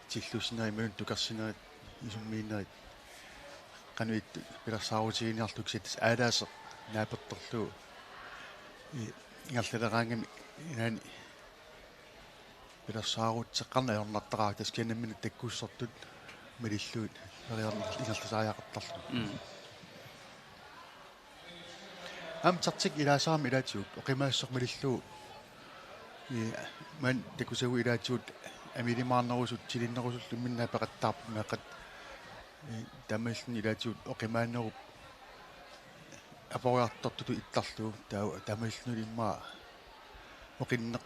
tilluussinerit imaluunniit tukersinerit isummiinnerit qanoq ittut pilersaarutiginiarlugu kisianni tassa aalaaseq naapertorlugu i-, ingerlaleraangami ilaanni pilersaaruteqqarneq ajornartaraaq tassa kisianni nammineq takkussortut malillugit periarneq ingerlasariaqartarlugu. Mm. Aamma taktik ilaasarami ilaatigut oqimaassuseq malillugu. Ii, maani takusagut ilaatigut amilimaarnerusut, tilinnerusullu imminnut peqattaarput meeqqat. Ii, taamaalilluni ilaatigut oqimaanerup aperiartortutut ittarlugu, taa-, taamaalilluni immaqa oqinneq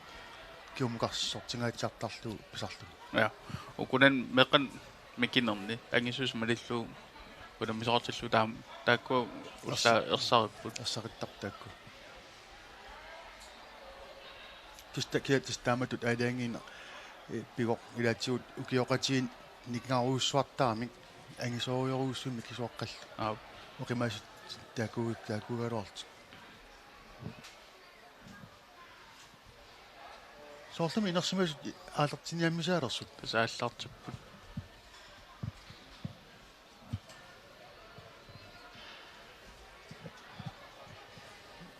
kingumukarsortingaatsiartarlugu pisarlugu. Ja. Ukunani meeqqat mikinerni angissuseq malillugu unammisoqartillugu taam-, taakku ulla Ers-, ersaripput. Ersarittarput taakku. Tassa kia tassa taamatut aalajangiineq, eh, pivoq ilaatigut ukioqatigiinni nikingarujussuartaramik angisoorujorujussuarmik mikisuaqqallutik. Aap. Oqimaasut taakku-, taakkuugaluarlutik. Soorlumi inersimasut aallartinniarmisiaalersut. Tassa aallartipput.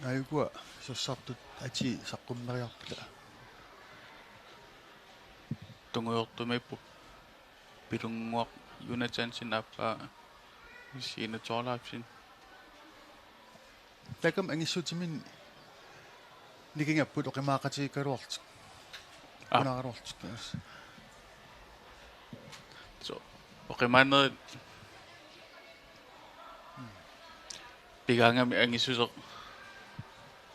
Aajukua sassartut atii saqqummeriarpata. Tungujortumiippoq Pilunnguaq Jonathansen aappaa Signe Thorleifsen. Taakku angissutiminni nikingapput oqimaaqatigiikkaluarlutik. Aa. Qunaagaluarlutik. So, oqimaanerit pigaangamik angissuseq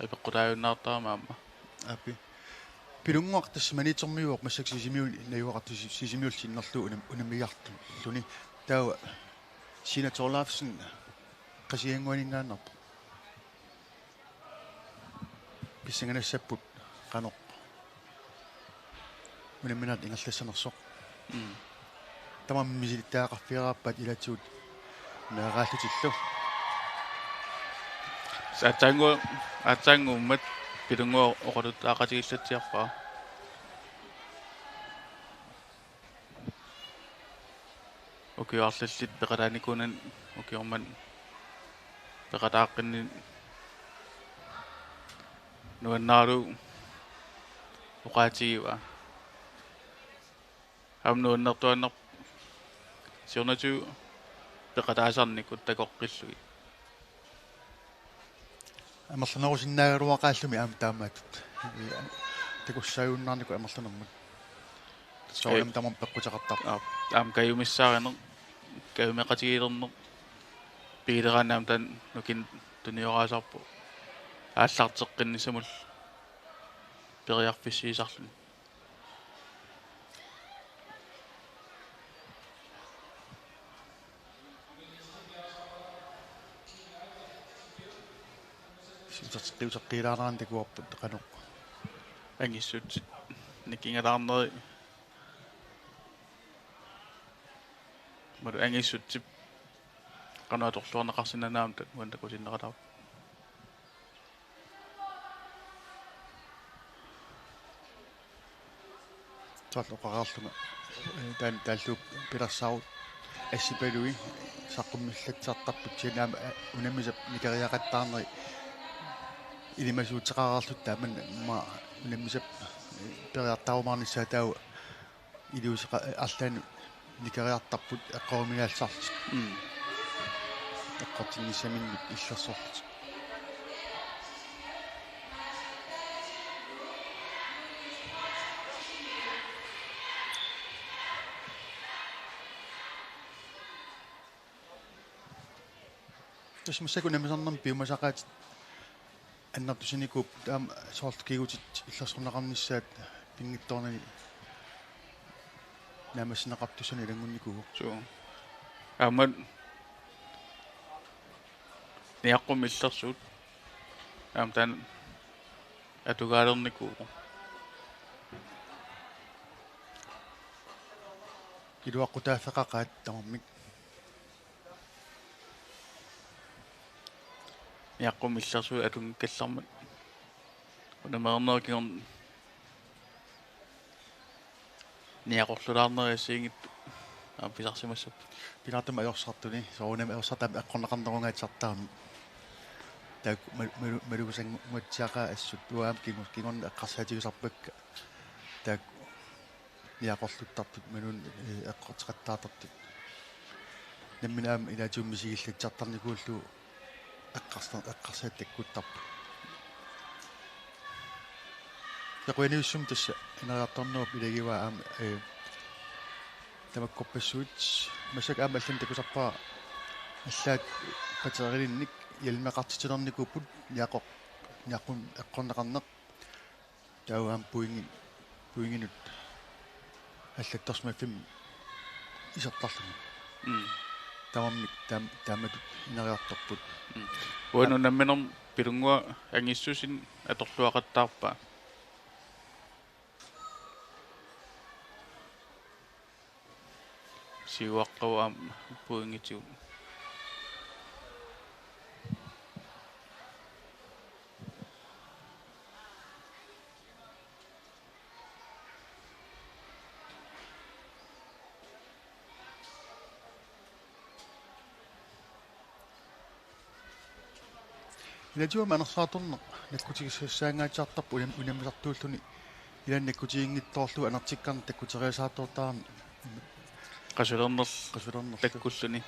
apeqqutaajunnaartarami aamma. Aappi. Pilunnguaq tassa maniitsormiuvoq massakkut Sisimiuni najugaqartoq, Sisimiullu sinnerlugu unam-, unammigiartulluni. Taava Siina Thorleifsen Qasigiannguaninngaanneerpoq. Pissanganassapput qanoq unamminerit ingerlassanersoq. Mm. Tamarmik misilittagaqarfigereerpaat ilaatigut meeraallutillu. Aatsaanngu-, aatsaannguummat Pilunnguaq oqaluttaaqatigiillatsiarpaa. Ukioq arlallit peqataanikuunani ukioq manna peqataaqqinninni nuannaralugu oqaatigivaa. Aamma nuannertuaannarpoq siornatigut peqataasarnikut takoqqillugit. Amerlanerusinnaagaluaqaallumi aamma taamaattut. Takussaajunnaarnikut amerlanermut. Soorunami tamarmik peqquteqartarput. Aap, aamma kajumissaarineq, kajumeqatigiilerneq, pigileraaneq aamma taanna nukinneq tunioraasaarpoq. Aallarteqqinnissamullu periarfissiisarluni. Uteqqiuteqqiilaarnerani takuarput qanoq. Angissutsit nikingalaarneri. Malu angissutsit qanoq atorluarneqarsinnaanera aamma takuan takusinnaqalaarpoq. Soorlu oqareerlunga, eh, taanna taallugu pilersaarut assipalui saqqummillatsisartarput kisianni aamma, eh, unammisap nikeriaqattaarneri ilimasuuteqareerlutik taamani aamma unammisap, eh, periartaarumaarnissaa taava iliuuseqa-, arlaannut nikeriartarput eqqoruminaallisarlutik. Mm. Eqqortinnissaminnut illersorlutik. Tassa massakkut unammisarnermi piumasaqaatit annertusinikuupput aamma soorlu kiggutit illersorneqarnissaat pinngitsoornani naammassineqartussanik ilanngunnikuuvoq. Suu. Aamma niaqqummik illersuut. Aamma taanna atugaalernikuuvoq. Iluaqqutaaffeqaqaat tamarmik. Niaqqummik illersuut atunngikkallarmat. Unammereernerup kingorna niaqorlulaarneri assigiinngitsut aamma pisarsimassapput. Pingaartumik ajorsartuni, soorunami ajorsartut aamma eqqorneqarnerugaat sartaamik. Taakku mal-, malu-, malugisannguatsiaqaat assut uanga aamma kingu-, kingorna eqqarsaatigisarpakka. Taakku niaqorluttartut imaluunniit, eh, eqqorteqattaartartut. Nammineq aamma ilaatigut misigillatsisartarnikuullugu eqqarsa-, eqqarsaat takkuttarput. Takuaniussummik tassa ineriartornerup ilagivaa aamma, eh, tamakkorpassuit massakkut aamma allanik takusarpara allaat paterilinnik hjelmeqartitsinernikut niaqoq-, niaqqun eqqorneqarneq. Taava aamma pointi-, pointinut allattorsimaffimmik isertarluni. Mm. Tamarmik taam-, taamatut ineriartorput. Mm. Uanga unamminermi Pilunnguaq angissusinik atorluaqattaarpaa. Siuaqqavoq aamma pointitigut. Ilaatigut aamma anersaartorneq nakkutigisassaangaatsiartarpoq unam-, unammisartuulluni ilaanni nakkutiginngitsoorlugu anertikkarneq takkuteriasaartortarami. Qasulernerl-, qasulernerlu takkulluni.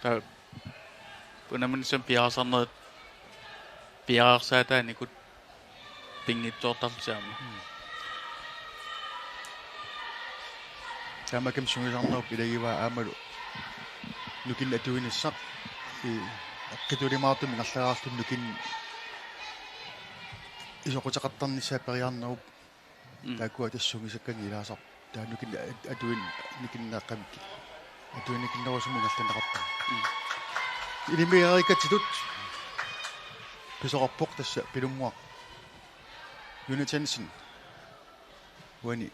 Taava unamminissamut piareersarnerit piareersaataanikut pinngitsoortarlutik aamma. Mm. Tamakkiimmi sungiusarnerup ilagivaa aammalu nukinneq atuinissaq i-, eqqitulimaartumik ingerlagaarlugu nukinneq isoquteqartarnissaa periarnerup Mm. Taakkua tassa sungiusakkanngilaq ilaasarput. Taanna nukin-, atuin-, nikinneqqamik. Atuinikinnerusumik ingerlanneqartarpoq. Mm. Ilimmigereerikkatsitut pisoqarpoq tassa Pilunnguaq Jonathansen. Uani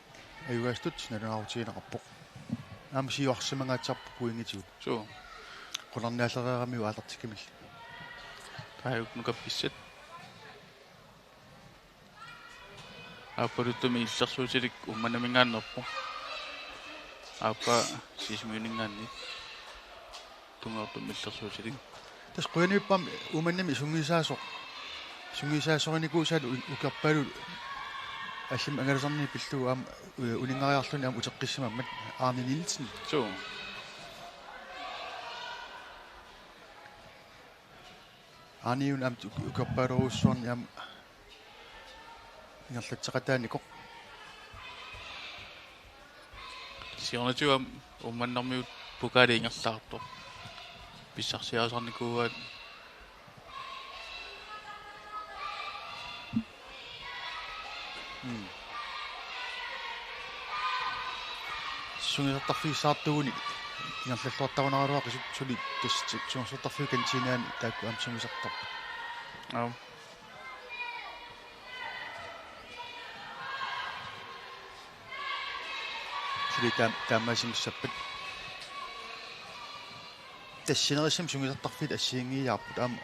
ajugaasutut nalunaarutigineqarpoq. Aamma siuarsimangaatsiarpoq pointigut. Suu. Qularnaalereeramiuk aallartikkamilli. Taajuk nukappissat. Aappaluttumik illersuutilik Uummannaminngaanneerpoq. Aappaa Sisimiuninngaanniit. Tungaartumik illersuutilik. Tassa qujanarpara Uummannami sungiusaasoq. Sungiusaasorinikuusaalu u-, ukiorpaaluit allamik angalasarneq pillugu aamma u-, uninngariarluni aamma uteqqissimammat Arne Nielsen. Suu. Arniun aamma uk-, ukiorpaaluarujussuarni aamma ingerlatseqataanikoq. Siornatigut aamma Uummannarmiut pokaali ingerlaartoq. Pissarsiarisarnikuuaat. Mm. Sungiusartarfigissaartuugunik ingerlalluartarunaraluaqisut suli tassa sungiusartarfiup kantinaani taakku aamma sungiusartarput. Aap. Suli taam-, taamaasimassappat. Tassa sinerissami sungiusartarfiit assigiinngiiaarput aamma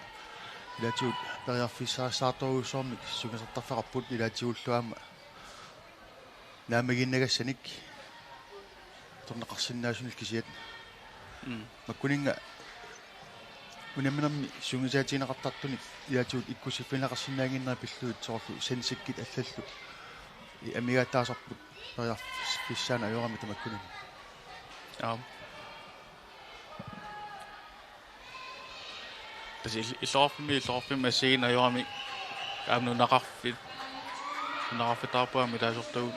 ilaatigut periarfissarissaartorujussuarmik sungiusartarfeqarput ilaatigullu aamma naammagiinnagassanik atorneqarsinnaasunik kisiat. Mm. Makkuninnga unamminermi sungiusaatigineqartartunik ilaatigut ikkussiffigineqarsinnaannginnerat pillugit soorlu sansikkit allallu i-, amigaataasarput periarfissaanut ajorami tamakkunani. Aap. Tassa ill-, illoqarfimmi, illoqarfimmi assigiinngitsorput ajorami aamma nunaqarfit, nunaqarfittaarput aamma ilaasortagut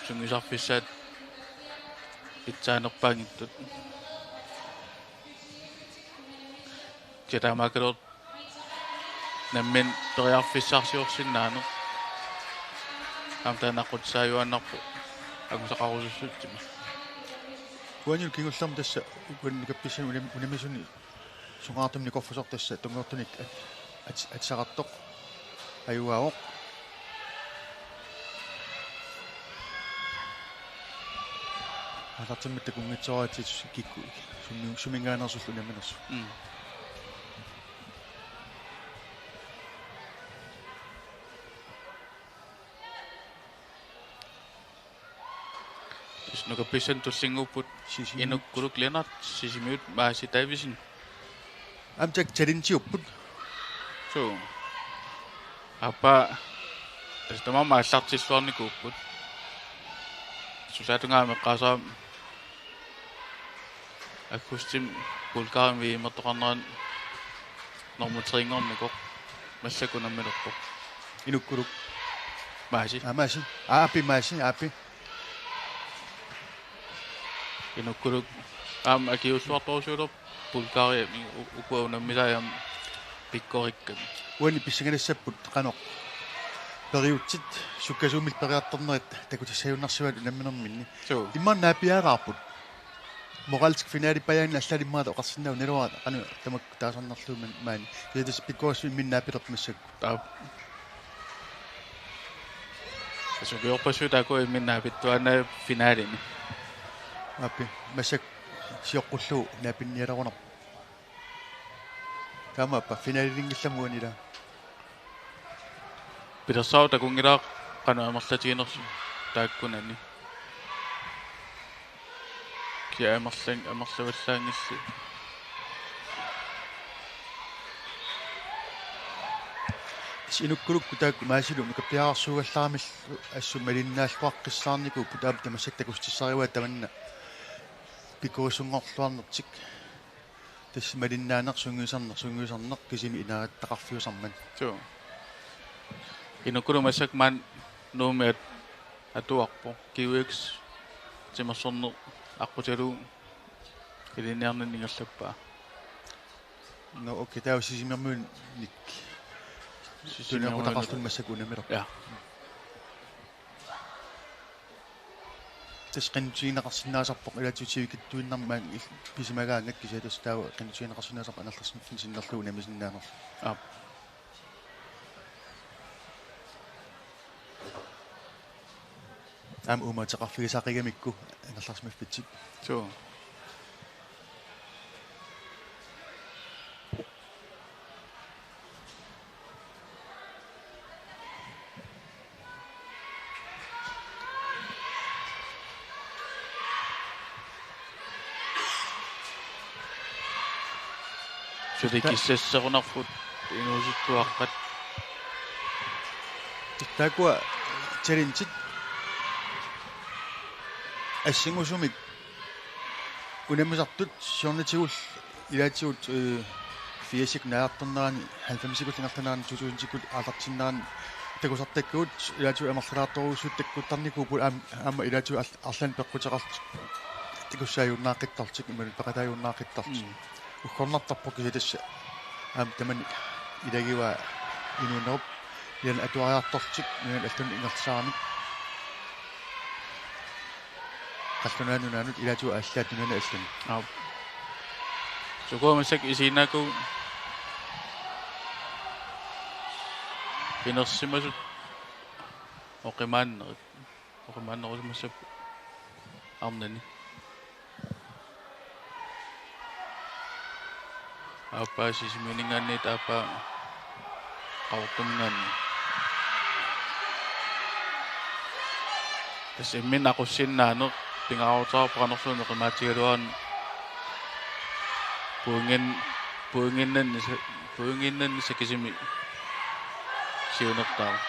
sungiusarfissaat pitsaanerpaanngitsut. Kisianni taamaakkaluartoq nammineq periarfissaarsiorsinnaaneq. Aamma taanna aqqutissaajuaannarpoq angusaqarusussutsimik. Uanilu kingullermik tassa uani nukappissani unam-, unammisuni sungaartumik nikorfusoq tassa tunngortunik at-, at-, atisaqartoq ajugaavoq. Aallartimmat takunngitsooraatit kikkut sumi-, suminngaanneersullu unamminersut. Mm. Tassa nukappissani tullinnguupput Sisimiut. Inukkuluk Lennert, Sisimiut Maasi Davidsen. Aamma taakku challengiupput. Suu. Aappaa tassa tamarmik aallartilluarnikuupput. Sulaatungaami eqqaasara aggustimi Bulgariami V M-ertoqarnerani normu tre-nngornikoq massakkut unammilerpoq. Inukkuluk. Maasi. Aa, Maasi. Aa, Api Maasi, Api. Inukkuluk aamma akiuussuartorusuulerpoq Bulgariami u-, ukua unammisai aamma pikkorikkami. Uani pissanganassapput qanoq periutsit sukkasuumillu periartornerit takutissaajunnaarsivaat unamminerminni. Suu. Immaqa naapiaraarput. Moralsk finalip pajaani allaat immaqa oqarsinnaavoq naluara qanoq tamakku taasarnerlugu maani. Kisianni tassa pikkorissumik imminut naapilerpoq massakkut. Aap. Tassa ukiorpassuit taakku imminut naapittuaannarput finalimi. Aappi, massakkut sioqqullugu naapinnialerunarpoq. Taamaappa finalilinngillammi uani ilaa. Pilersaarut takunngilara qanoq amerlatiginersoq taakkunani. Kia amerlan-, amerlavallaanngillat. Inukkuluk taakku Maasilu nukappiararsuugallaramillu assut malinnaalluaqqissaarnikuupput, aamma tamassi takussutissarivaat tamanna pikkorissunngorluarnertik. Tassa malinnaaneq sungiusarneq, sungiusarneq kisimi inaattaqarfiusarmat. Suu. Inukkuluk massakkut maani Nuummi atuarpoq. Kiuiks timersorneq aqqutigalugu ilinniarninni ingerlappaa. Nå, okay, taava Sisimiormiunit. Sisimiormiunit. Tuniaqutaqarluni massakkut unammilerpoq. Ja. Tassa qinutigineqarsinnaasarpoq ilaatigut sivikitsuinnarmik il-, pisimagaangat kisianni tassa taava qinutigineqarsinnaasarpoq angerlarsimaffimmi sinnerlugu unamisinnaanerlugu. Aap. Aamma uumaateqarfigisaqqigamikku angerlarsimaffitsik. Suu. Suli kissasserunarput inuusuttuaqqat. Taakkua challengit assingusumik unammisartut siornatigut ilaatigut, øh, firsikkut naajartornerani, halvfemsikkut ingerlanerani, to tusindikkut aallartinnerani takusartakkavut ilaatigut amerlalaartorujussuit takkuttarnikuupput aam-, aamma ilaatigut arl-, arlaannik peqquteqarlutik takussaajunnaaqqittaallutik imaluunniit peqataajunnaaqqittaallutik. Mm. Uggornartarpoq kisianni tassa aamma tamanna ilagivaa inuunerup ilaanni atuariartorlutik nunanut allanut ingerlasaramik. Qallunaat Nunaannut ilaatigut allaat nunanut allanut. Aap. Sukua massakkut isiginnaakkut pinersimasut oqimaannerit. Oqimaannerusimassapput arnani. Aappaa Sisimiuninngaanniit aappaa Qaqortuminngaanniit. Tassa imminut aqussinnaaneq pingaaruteqarpoq qanorluunniit oqimaatigigaluaruni pointin-, pointinnanni sa-, pointinnanni sakisimi siunertaavoq.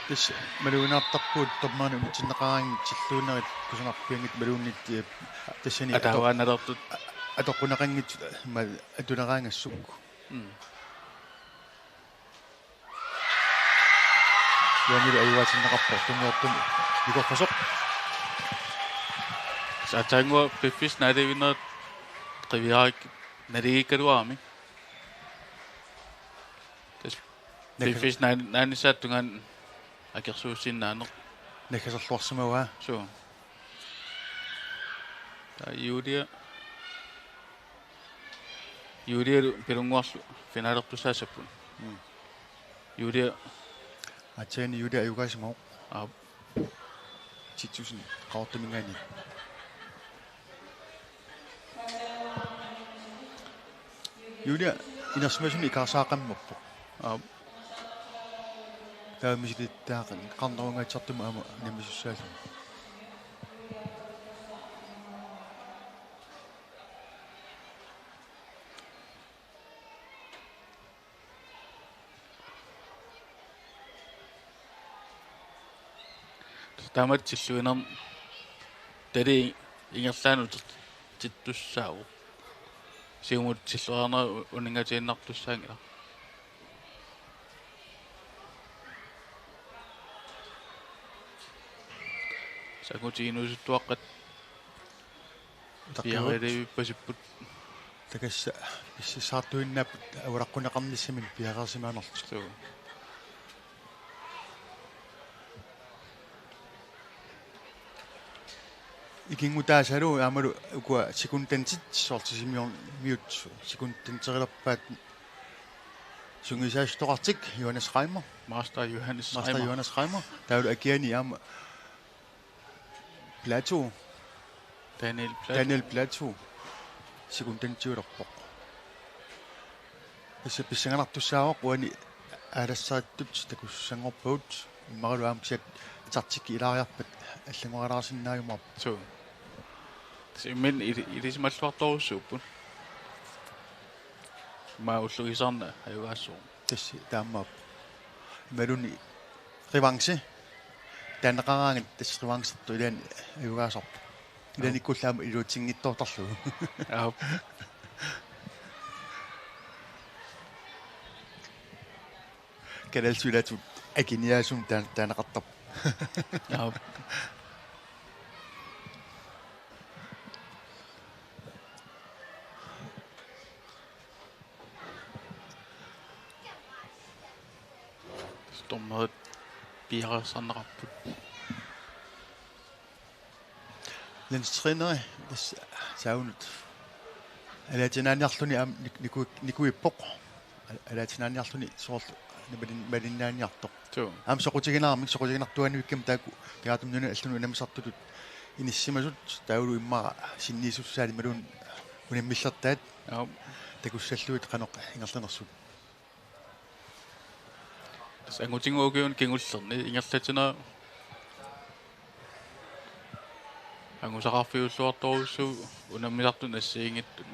Tassa malugineqartarpugut dommerit unitsinneqaraangakkit tilluunnerit kusanarpianngitsut imaluunniit, eh, tassani atoq-, ataavarnalertut. A-, atoqquneqanngitsut, eh, ma-, atuneraangassuk. Mm. Juanilu ajugaatinneqarpoq tunniortumik nikorfasoq. Saatsaannguaq piffissaq naalivinnera qiviarik naligiikkaluarami. Tassa nakkas-, piffissaq naan-, naanissaata tungaanut akersuussinnaaneq. Nakkaserluarsimavaa. Suu. Taava Julia. Julialu Pilunnguarlu finalertussaassapput. Mm. Julia. Aatsaat Julia ajugaasimavoq. Aap. Ti tusind Qaqortuminngaanniit. Julia inersimasumik ikaarsaaqammappoq. Aap. Taava misilittaaqan qarnerungaatsaartumik aamma nammisussaalluni. Taamatut tilluinermi tali ingerlaannaq utertittussaavoq. Siumut tilluarnera u-, uninngatiinnartussaanngilaq. Sangutit inuusuttuaqqat Utaqqivut. Piareerivippasipput. Takassa pissaartuinnaapput aulaqquneqarnissaminut piareersimaanerlutik. Suu. Ikinngutaasalu aammalu ukua sekundantit soorlu Sisimiormiut sekundanterilerpaat sungiusaasuttoqartik Johannes Reimer. Master Johannes Master Reimer. Johannes Reimer. Taavalu akiani aamma Platou. Daniel Platou. Daniel Platou. Sekundantiulerpoq. Tassa pissanganartussaavoq uani aalassarittut takussanngorpagut immaqalu aamma kisiat taktikki ilaariarpat allanngorilaarsinnaajumaarpoq. Suu. Tassa imminut ili-, ilisimalluartorujussuupput. Immaqa ulluinnarni ajugaassaaq. Tassa taamaappoq. Imaluunniit revanche. Taanneqaraangat tassa revanchertoq ilaanni ajugaasarpoq. Ilaannikkullu aamma iluatsinngitsoortarlugu. Aap. Kalaallisut ilaatigut akiniaasumik taan-, taaneqartarput. Aap. Dommerit piareersarneqarput. Landstræneri tassa saavunut alaatinaaniarluni aamma nik-, niku-, nikuippoq. Al-, alaatinaaniarluni soorlu malin-, malinnaaniartoq. Suu. Aamma soqutiginarmik, soqutiginartuaannavikkami taakku Pigaatumi Nunani allani unammisartutut inissimasut taavalu immaqa sinniisussaanik imaluunniit unammillertaat. Aap. Takussallugit qanoq ingerlanersut. Tassa angutigut ukiuni kingullerni ingerlatinera angusaqarfiulluartorujussuuvoq unammisartut assigiinngitsut.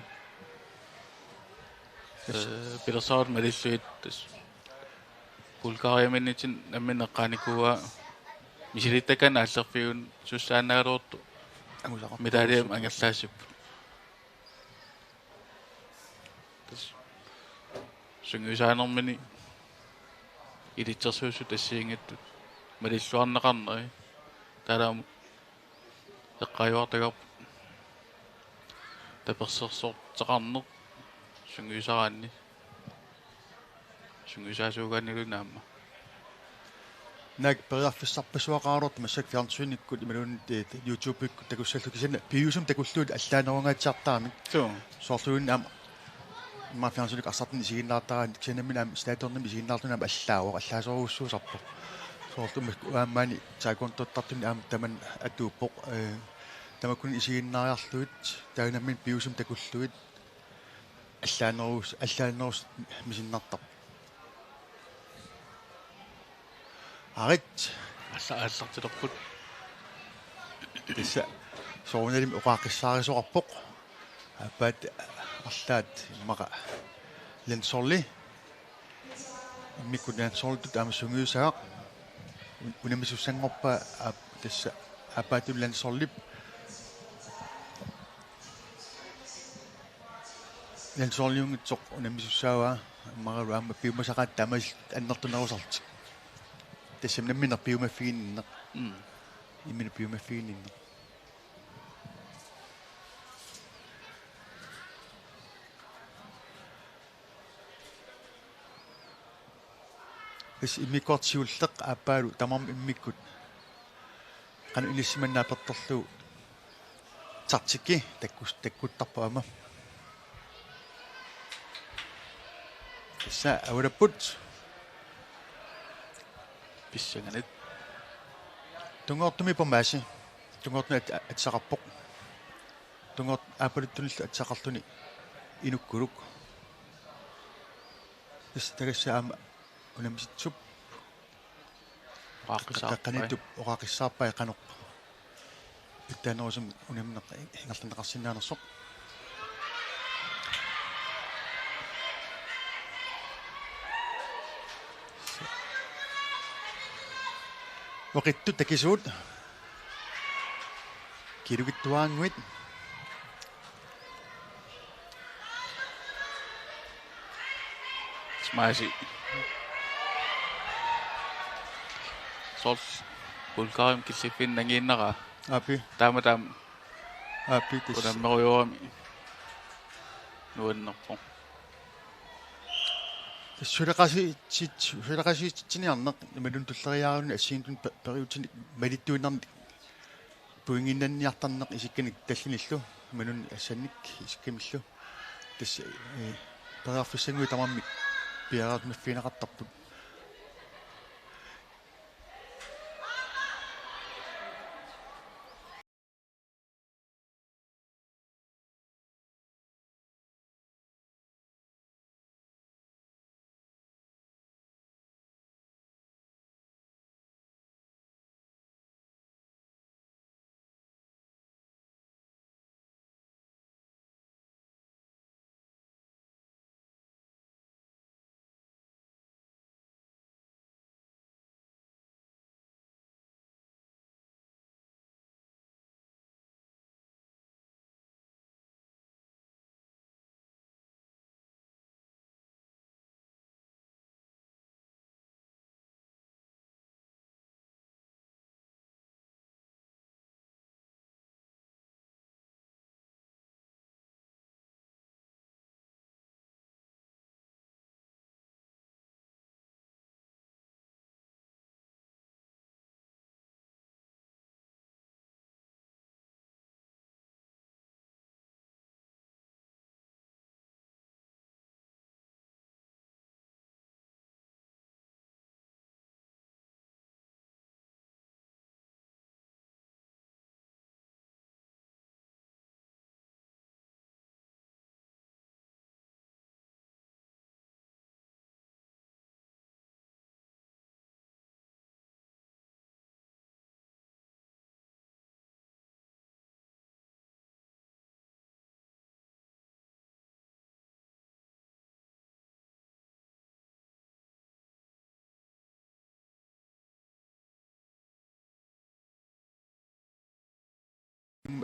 Yes. Ee, pilersaarutit malillugit tassa Bulgariaminniitsinni nammineq eqqaanikuuaa misilittakkanik aallerfiusussaannaagaluartoq. Angusaqarfiusussaannaagaluartoq. Medalje angerlaassappat. Tassa sungiusaanermini ilitsersuussutut assigiinngitsut malilluarneqarneri taalaamut eqqaajuartagarput tapersersortaqarneq sungiusaraanni sungiusaasuugaanniluunniit aamma. Naak periarfissarpassuaqaraluartoq massakkut fjernsynikkut imaluunniit, eh, YouTubeikkut takussallugu kisianni piviusumik takullugit allaanerungaatsiartaramik. Suu. Soorluuna aamma immaqa fjernsynikkut arsartuni isiginnaartaraanni kisianni nammineq aamma stadionimi isiginnaarluni aamma allaavoq, allaasorujussuusarpoq. Soorlu aamma uanga maani taekwondottartunit aamma tamanna atuuppoq, eh, tamakkuninnga isiginnaariarlugit taava nammineq piviusumik takullugit allaanerus-, allaanerusumik misinnartarpoq. Arit. Alla-, aallartilerput. Tassa soorunalimi oqaaqqissaarisoqarpoq. Aappaat arlaat immaqa landsholdi. Immikkut landsholditut aamma sungiusagaq. Un-, unammisussanngorpaa aap-, tassa aappaattut landsholdip. Landsholdiunngitsoq unammisussaavaa immaqa aamma piumasaqaat taamaasillutik annertunerusarlutik. Tassami nammineq piumaffiginninneq. Mm. Imminut piumaffiginninneq. Tassa immikkoortoq siulleq aappaalu tamarmik immikkut qanoq inissimanna apertorlugu taktikki takkus-, takkuttarpoq aamma. Tassa avalapput. Pissanganaq. Tunngortumiippoq Maasi. Tunngortumik at-, atisaqarpoq. Tunngortoq aappaluttunillu atisaqarluni Inukkuluk. Tassa tagassaaq aamma unammisitsup. Oqaaqqissaarpai. Qeqqaniittup oqaaqqissaarpai qanoq pitsaanerusumik unammineq ingerlanneqarsinnaanersoq. Oqittut takisuut. Kilugittuaannguit. Maasi. Soorlu Bulgariamut killiffinnanngiinnaraa. Aappi. Taama taama. Aappi tassa. Unammerujoorami. Nuannerpoq. Suleqatigiit-, suleqatigiititsiniarneq imaluunniit tulleriiaaruni assigiinngitsunik pe-, periutini malittuinnarnik pointinnanniartarneq isikkanik tallinillu, imaluunniit assannik isikkamillu. Tassa, eh, periarfissannguit tamarmik piareersimaffigineqartarput.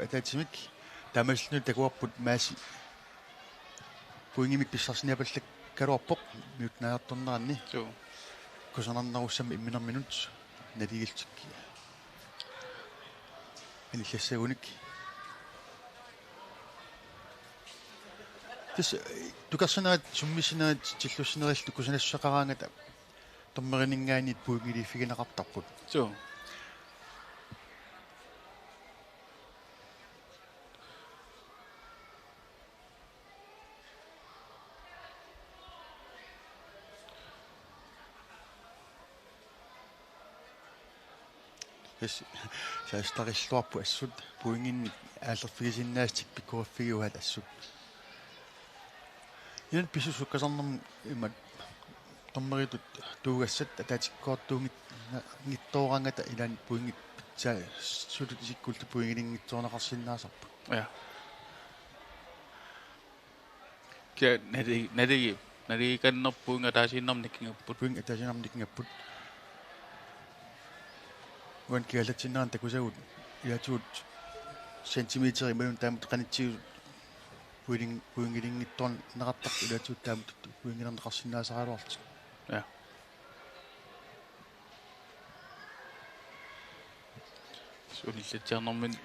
Ataatsimiit taamaalilluni takuarput Maasi pointimik pissarsiniapallakkaluarpoq minutsit naajartorneranni. Suu. Kusanarnerussammat imminerminut naligiillutik anillassagunik. Tassa tukersinerit, summissinerit, tillussinerillu kusanassuseqaraangata dommerininngaanniit pointiliiffigineqartarput. Suu. Tassa saassuttarilluarput assut pointinik aallerfigisinnaasatik pikkoriffigivaat assut. Ilaanni pissuseq sukkasarnermut imaat dommeritut tuugassat ataatsikkut tuungit-, -nngitsoorangata ilaanni pointit pitsaa-, suli isikkullu pointilinngitsoorneqarsinnaasarput. Ja. Kia nali-, naligi-, naligikannerput pointit ataasiinnarmik nikingapput. Pointit ataasiinnarmik nikingapput. Uani kiallatsinnaan takusagut ilaatigut centimeter imaluunniit taamatut qanitsigut pointi-, pointilinngitsoorneqartartut ilaatigut taamatut pointilerneqarsinnaasaraluarlutik. Ja. Unillatsiarnermini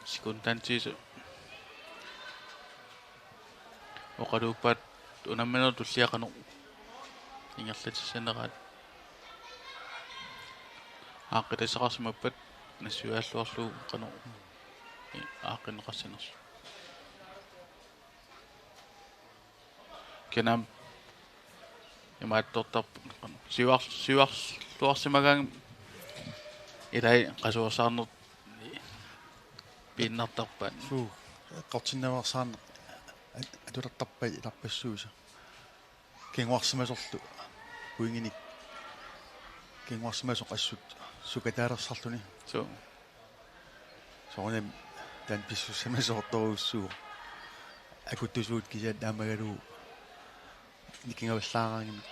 sekundantiisa oqaluuppaat unamminerup tullia qanoq ingerlatissaneraat. Aaqqitassaqarsimappat nassuiaalluarlugu qanoq aaqqinneqarsinersoq. Kinaam imaattortarput siuar-, siuarluarsimagaangamik ilai qasuersaarneq piinnartarpaat. Suu, eqqortinnaveersaarneq at-, atulertarpai ilarpassuisa. Kinguarsimasorlu pointinik. Kinguarsimasoq assut sukataalersarluni. Suu. Soorunami taanna pissusissamisoortorujussuuvoq. Akuttusuut kisianni taamagalugu nikingavallaaraangamik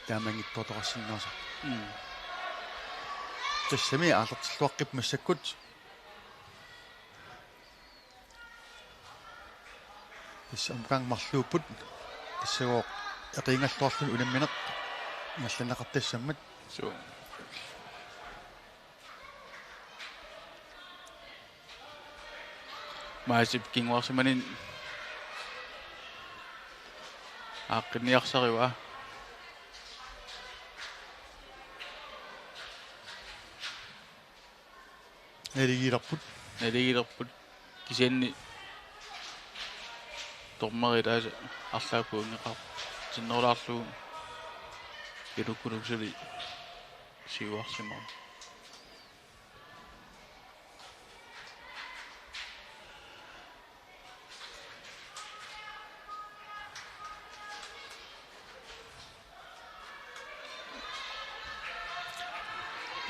taamaanngitsoortoqarsinnaasarpoq. Mm. Tassami aallartilluaqqippoq massakkut. Tassa omgang marluupput. Tassagooq eqiingalluarluni unammineq ingerlanneqartassammat. Suu. Maasip kinguarsimanermi aaqqinniarsarivaa. Naligiilerput. Naligiilerput. Kisianni dommeri ilaasa arlaat pointeqartinnerulaarlugu ilukkut suli siuarsimavoq.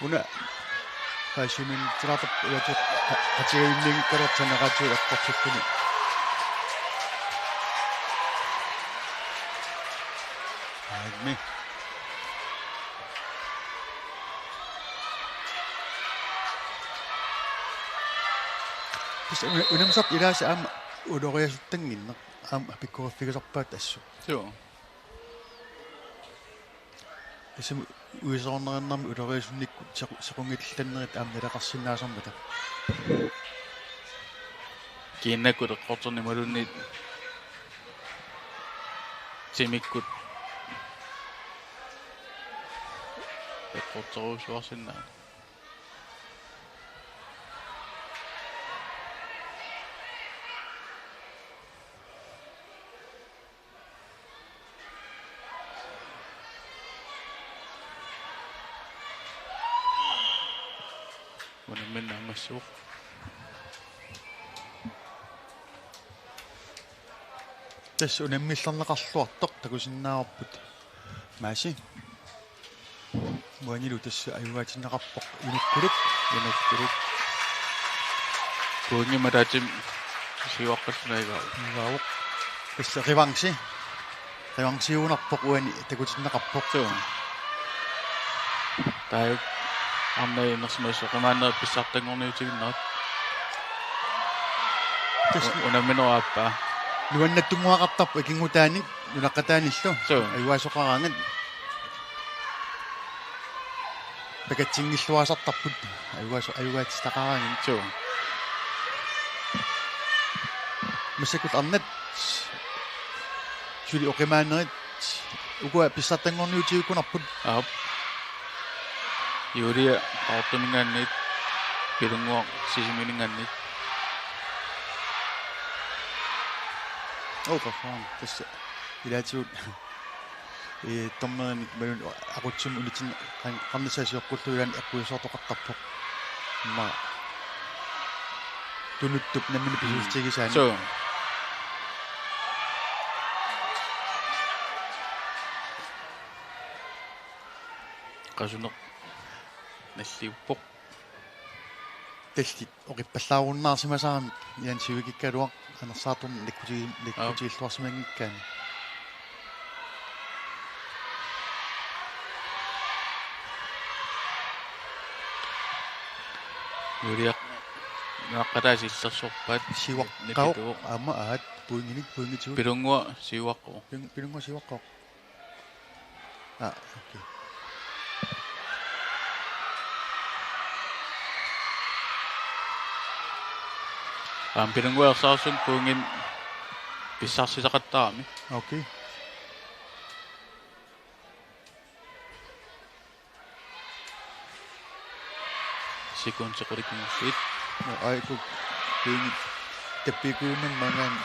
Una paasiuminnitsilaartarpoq ilaatigut qa-, qatigiinniikkaluartoq saneraatigut eqqortulluni. Aammi. Tassa una-, unammisartut ilaasa aamma uloriasuttannginneq aamma pikkoriffigisarpaat assut. Joo. Tassami uisoornerinermi uloriasunnikkut sequ-, sequnngillannerit aamma naleqarsinnaasarmata. Kiinnakkut eqqortorneq imaluunniit timikkut eqqortorujussuarsinnaaneq. Unammineq naammassivoq. Tassa unammillerneqarluartoq takusinnaavarput Maasi. Uanilu tassa ajugaatinneqarpoq Inukkuluk, Inukkuluk. Pointimik ataatsimi siuaqqassunaagaavoq. Siuaavoq. Tassa revanche. Revanchiugunarpoq uani takutinneqarpoq. Joo. Taava Arnat inersimasut oqimaannerit pissartanngorniutiginnerat. Tassa u-, unamminerup aappaa. Nuannaartunnguaqartarpoq ikinngutaanik nunaqqataanillu. Suu. Ajugaasoqaraangat. Pakatsinngilluaasartarput. Ajugaaso-, ajugaatitaqaraangat. Suu. Massakkut arnat suli oqimaannerit ukua pissartanngorniutigikunarput. Aap. Julia Qaqortuminngaanniit, Pilunnguaq Sisimiuninngaanniit. Oh, for fanden. Tassa ilaatigut, eh, dommerimik imaluunniit aqutsisumik unitsin-, qan-, qarnissaa sioqqullugu ilaanni eqquiisoortoqartarpoq. Immaqa tunuttup nammineq pisuussutigisaanni. Suu. Qasuneq nalliuppoq. Tallit oqippallaarunnaarsimasaaramik Jan Sivikikkaluaq anersaartorneq nakkuti-, nakkutigilluarsimanngikkaanni. Julia, nunaqqataasut illersorpaat. Siuaqqavoq. Nipiluvoq. Aamma aat pointinik pointinik. Pilunnguaq siuaqqavoq. Pil-, Pilunnguaq siuaqqavoq. Ah, okay. Aamma Pilunnguaq ersarissumik pointinik pissarsisaqattaarami. Okay. Sekundi qulit kingulliit. Nå, aajuku pointit tappikuunnarmagaat.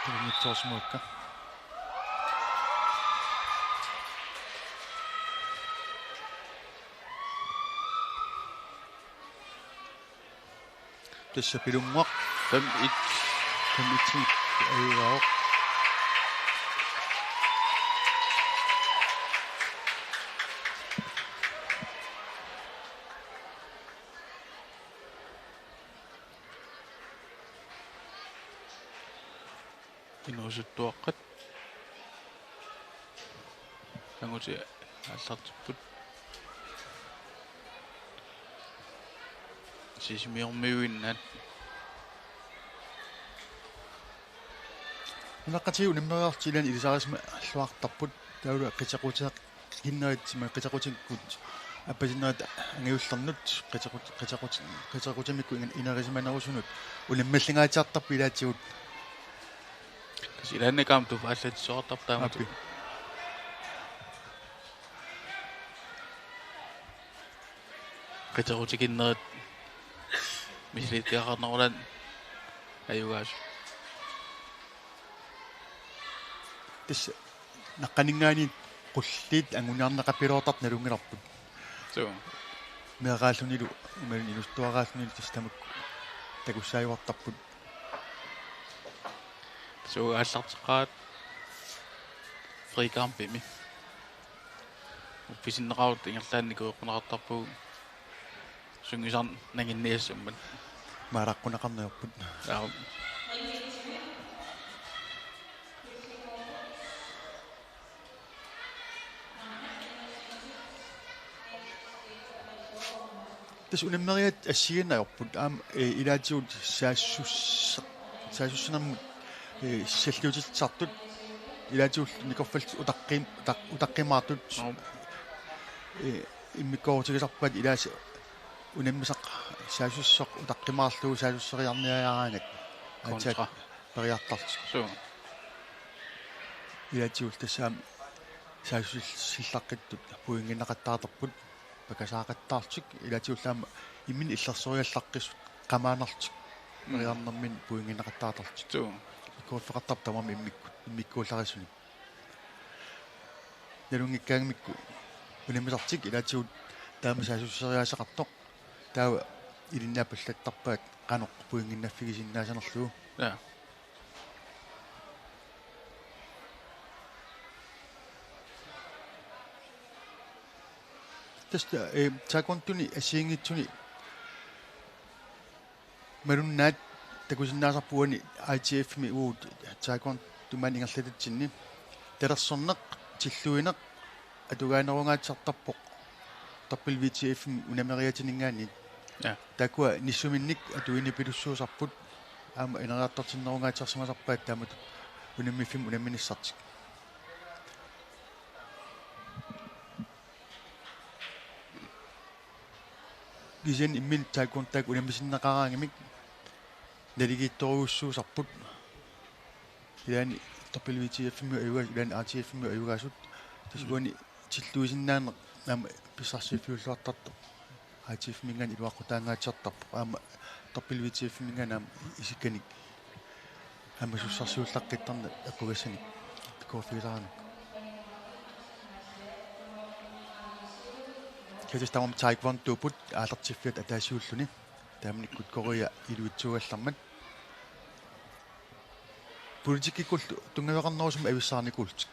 Pointit soorsimuakka. Tassa Pilunnguaq. Fem et. Fem et. Ajugaavoq. Inuusuttuaqqat. Angutit aallartipput. Sisimiormiuinnaat. Nunaqqatigut unammereerlutik ilaanni ilisarisimalluartarput. Taavalu qiteqqutiginnerit, ima qiteqqutikkut appasinnerit angajullermut qiteqqut-, qiteqqut-, qiteqqutimikkut iner-, inerisimanerusunut unammillingaatsiartarput ilaatigut. Tassa ilaanni aamma tuffa aallartissuartarpoq taamatut. Aappi. Qiteqqutiginnerit misilittagaqarnerulaat ajugaasut. Tassa naqqaninngaanniit qulliit anguniarneqappiloortartut nalunngilarput. Suu. Meeraallunilu, imaluunniit inuusuttuaraallunilu tassa tamakku takussaajuartarput. Suu aallarteqqaat frikampimi. Uppisinneqarutta ingerlaannaq ikioqquneqartarpugut. Sungiusarneq nanginniassammat. Maalaqquneqarniarput. Aap. Tassa unammeriat assigiinnarput aamma, eh, ilaatigut saassussa-, saassussanermut, eh, salliutissartut ilaatigut nikorfallit utaqqim-, utaq-, utaqqimaartut. Aap. Eh, immikkoorutigisarpaat ilaasa unammisaq saassussaq utaqqimaarlugu saassusseriarniaraangat. Kontra. Aatsaat periartarlutik. Suu. Ilaatigut tassa aamma saassussilaqqittut pointinnaqattaartarput pakasaaqattaarlutik ilaatigullu aamma imminut illersoriallaqqissut qamaannarlutik. Mm. Periarnerminni pointinnaqattaartarlutik. Suu. Immikkoorfeqartarput tamarmik immikkut, immikkuullarisunik. Nalunngikkaangamikku unammisartik ilaatigut taama saassusseriaaseqartoq. Taava ilinnaappallattarpaat qanoq pointinnaffigisinnaassanerlugu. Ja. Tassa, eh, taekwondoni assigiinngitsuni malunnaat takusinnaasarput uani I T F-imi uagut taekwondomi ingerlatatsinni. Talersorneq, tilluineq, Atugaanerungaatsiartarpoq W T F-imi unameriatininngaanniit. Ja. Taakkua nissuminnik atuinipilussuusarput aamma ineriartortinnerungaatsiarsimasarpaat taamatut unammiffimmi unamminissartik. Kisianni imminut taekwondo taakku unammisinneqaraangamik naligiittorujussuusarput. Ilaanni W T F-imi ajugaasut, ilaanni R T F-imi ajugaasut. Tassa uani tilluisinnaaneq aamma pissarsiiffiulluartartoq. R T F-iminngaanniit iluaqutaangaatsiartarpoq. Aamma W T F-iminngaanniit aamma isikkanik aamma sussarsiullaqqittarneq eqqugassanik takuarfigisaraannik. Kisianni tamarmik taekwondopput aallartiffiata ataasiulluni. Taamanikkut Korea iluitsuugallarmat. Politikkikkullu tunngaveqarnerusumik avissaarnikuullutik.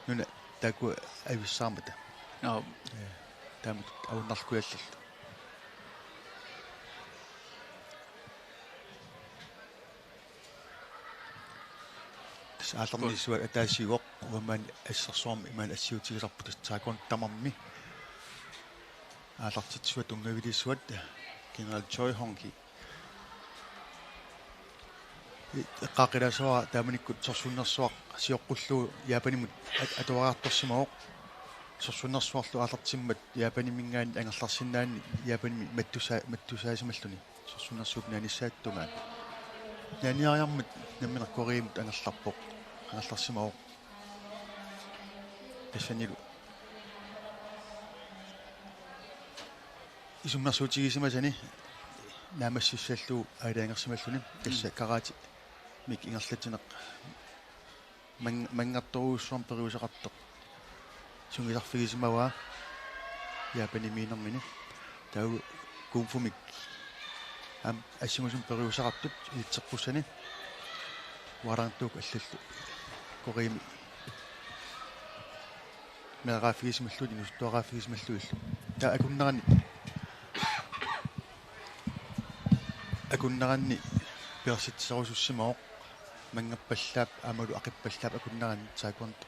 Nuna taakku avissaarmata. Joo. Ja, taamatut avunnarluallallu. Tassa aallarniissuat ataasiuvoq, uanga maani assersuarmi maani assiutigisarput tassa taekwondo tamarmi. Aallartitsisuat tunngavilissuat General Choi Hong-ki. Eqqaaqqilaassavara taamanikkut sorsunnersuaq sioqqullugu Japanimut at-, atuariartorsimavoq. Sorsunnersuarlu aallartimmat Japaniminngaanniit angerlarsinnaanni Japanimi mattusa-, mattusaasimalluni. Sorsunnersuup naanissaata tungaanut. Naaniariarmat nammineq Koreamut angerlarpoq. Angerlarsimavoq. Tassanilu isummersuutigisimasani naammassissallugu aalajangersimalluni. Tassa Mm. karatemik ingerlatsineq man-, manngertorujussuarmik periuseqartoq sungiusarfigisimavaa Japanimiinnermini. Taava kungfumik aamma assingusumik periuseqartut ilitserpussani. Ualaartuuk allallu Koreami meeraaffigisimallugu, inuusuttuaraaffigisimallugu illu. Taava akunneranni, akunneranni pilersitsisorusussimavoq manngerpallaap aammalu aqippallaap akunneranni taekwondo.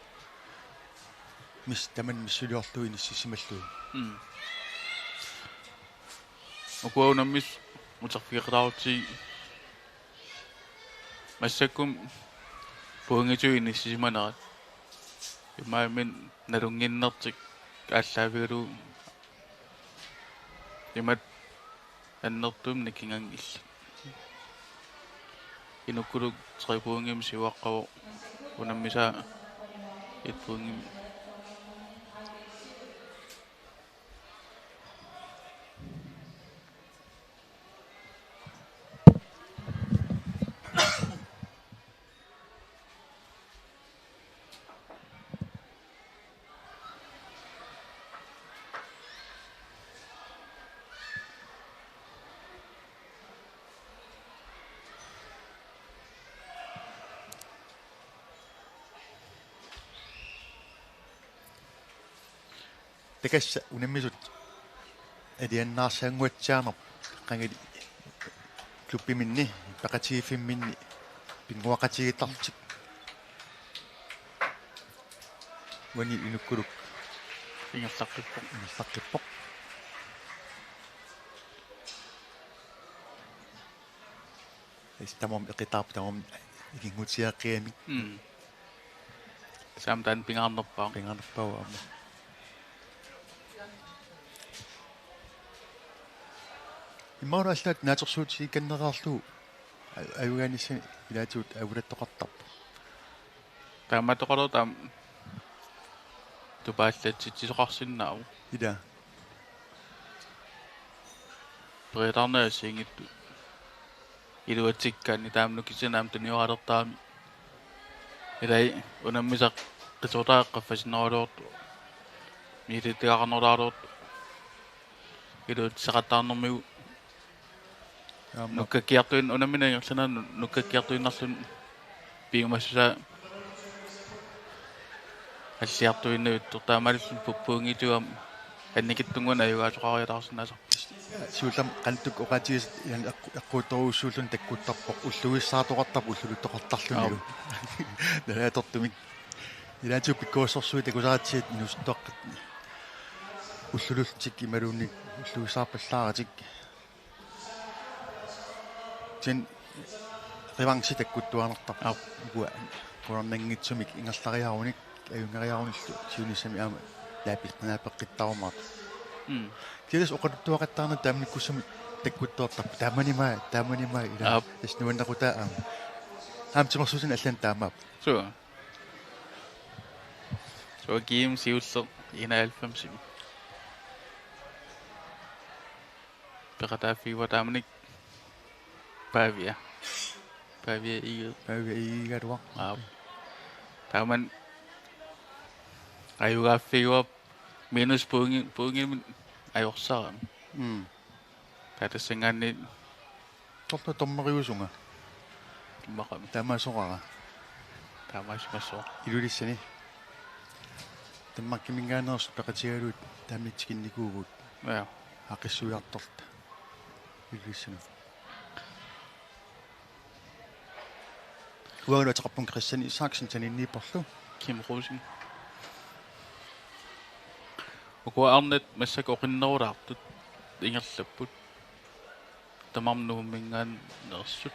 Mis-, tamanna misiliorlugu inissisimalluni. Mm. Ukua unammisut uterfigeqattaarutsigit massakkut pointinik inissisimanerat. Imaammi nalunnginnertik aallaavigalugu imatut annertuumik nikinganngillat. Inukkuluk tre pointimik siuaqqavoq, unammisaa et pointimik. Takassa unammisut alianaarsaannguatsiarnerput qangali klubbiminni, peqatigiiffimminni pinnguaqatigiittarlutik. Uani inukkuluk ingerlaqqippoq. Ingerlaqqippoq. Tassa tamarmik eqitaarput tamarmik ikinngutigeqqigamik. Mm. Tassami taanna pingaarnerpaaq. Pingaarnerpaavoq aamma. Immaqa allaat naatsorsuutigikannereerlugu a-, ajugaanissani ilaatigut avulattoqartarpoq. Taamaattoqartoq taama tupaallatsitsisoqarsinnaavoq. Ilaa. Periataarneq assigiinngitsut iluatsikkaanni taama nukissinnaamik tunioraalertarami. Ilai unammisaq qisuutaa qaffasinnerugaluartoq. Miilittagaqarnerulaarluartoq. Iluatsisaqattaarnermigut. Aamma. Nukkakkiartuin-, unammineq ingerlanerani nu-, nukkakkiartuinnarluni piumassusaa alliartuinnavittoq taamaalilluni pu-, pointiuam Annikitsunnguuna ajugaasoqariataarsinnaasarput. Siullermik qanittukkut oqaatigisat ilan eqqu-, eqquuttorujussuulluni takkuttarpoq, ullugissaartoqartarpoq ulluluttoqartarlunilu. Nalaatortumik. Ilaatigut pikkorissorsuit takusaratsiat inuusuttuaqqat ullulullutik imaluunniit ullugissaarpallaaratik. Kisianni revanche takkuttuarnartarpoq. Aap. Ukua qularnanngitsumik ingerlariarunik, ajunngeriarunillu siunissami aamma naape-, naapeqqittarumaartoq. Mm. Kisianni oqaluttuaqattaarneq taamanikkussamik takkuttuartarpoq. Taamani maa, taamani maa ila. Aap. Tassa nuannaqutaa aamma. Aamma timersuutini allanik taamaappoq. Suu. Suu, Kim siulleq enoghalvfemsimi. Peqataaffigaara taamani Pavia. Pavia Egede. Pavia Egedegaluaq. Aap. Taamani ajugaaffigaara minus pointi, pointimik ajorsarami. Mm. Taava tassanngaanniit. Torlu tommeriusunga. Immaqami. Taamaasoraara. Taamaasimasoq. Ilulissani. Danmarkiminngaanneersut peqatigalugit taamani tikinnikuuvugut. Ja. Aqissuiartorluta. Ilulissanut. Uangalu ateqarpunga Kristian Isaksen saninniipporlu. Kim Rosing. Ukua arnat massakkut oqinnerulaartut ingerlapput. Tamarmik Nuumminngaanneersut.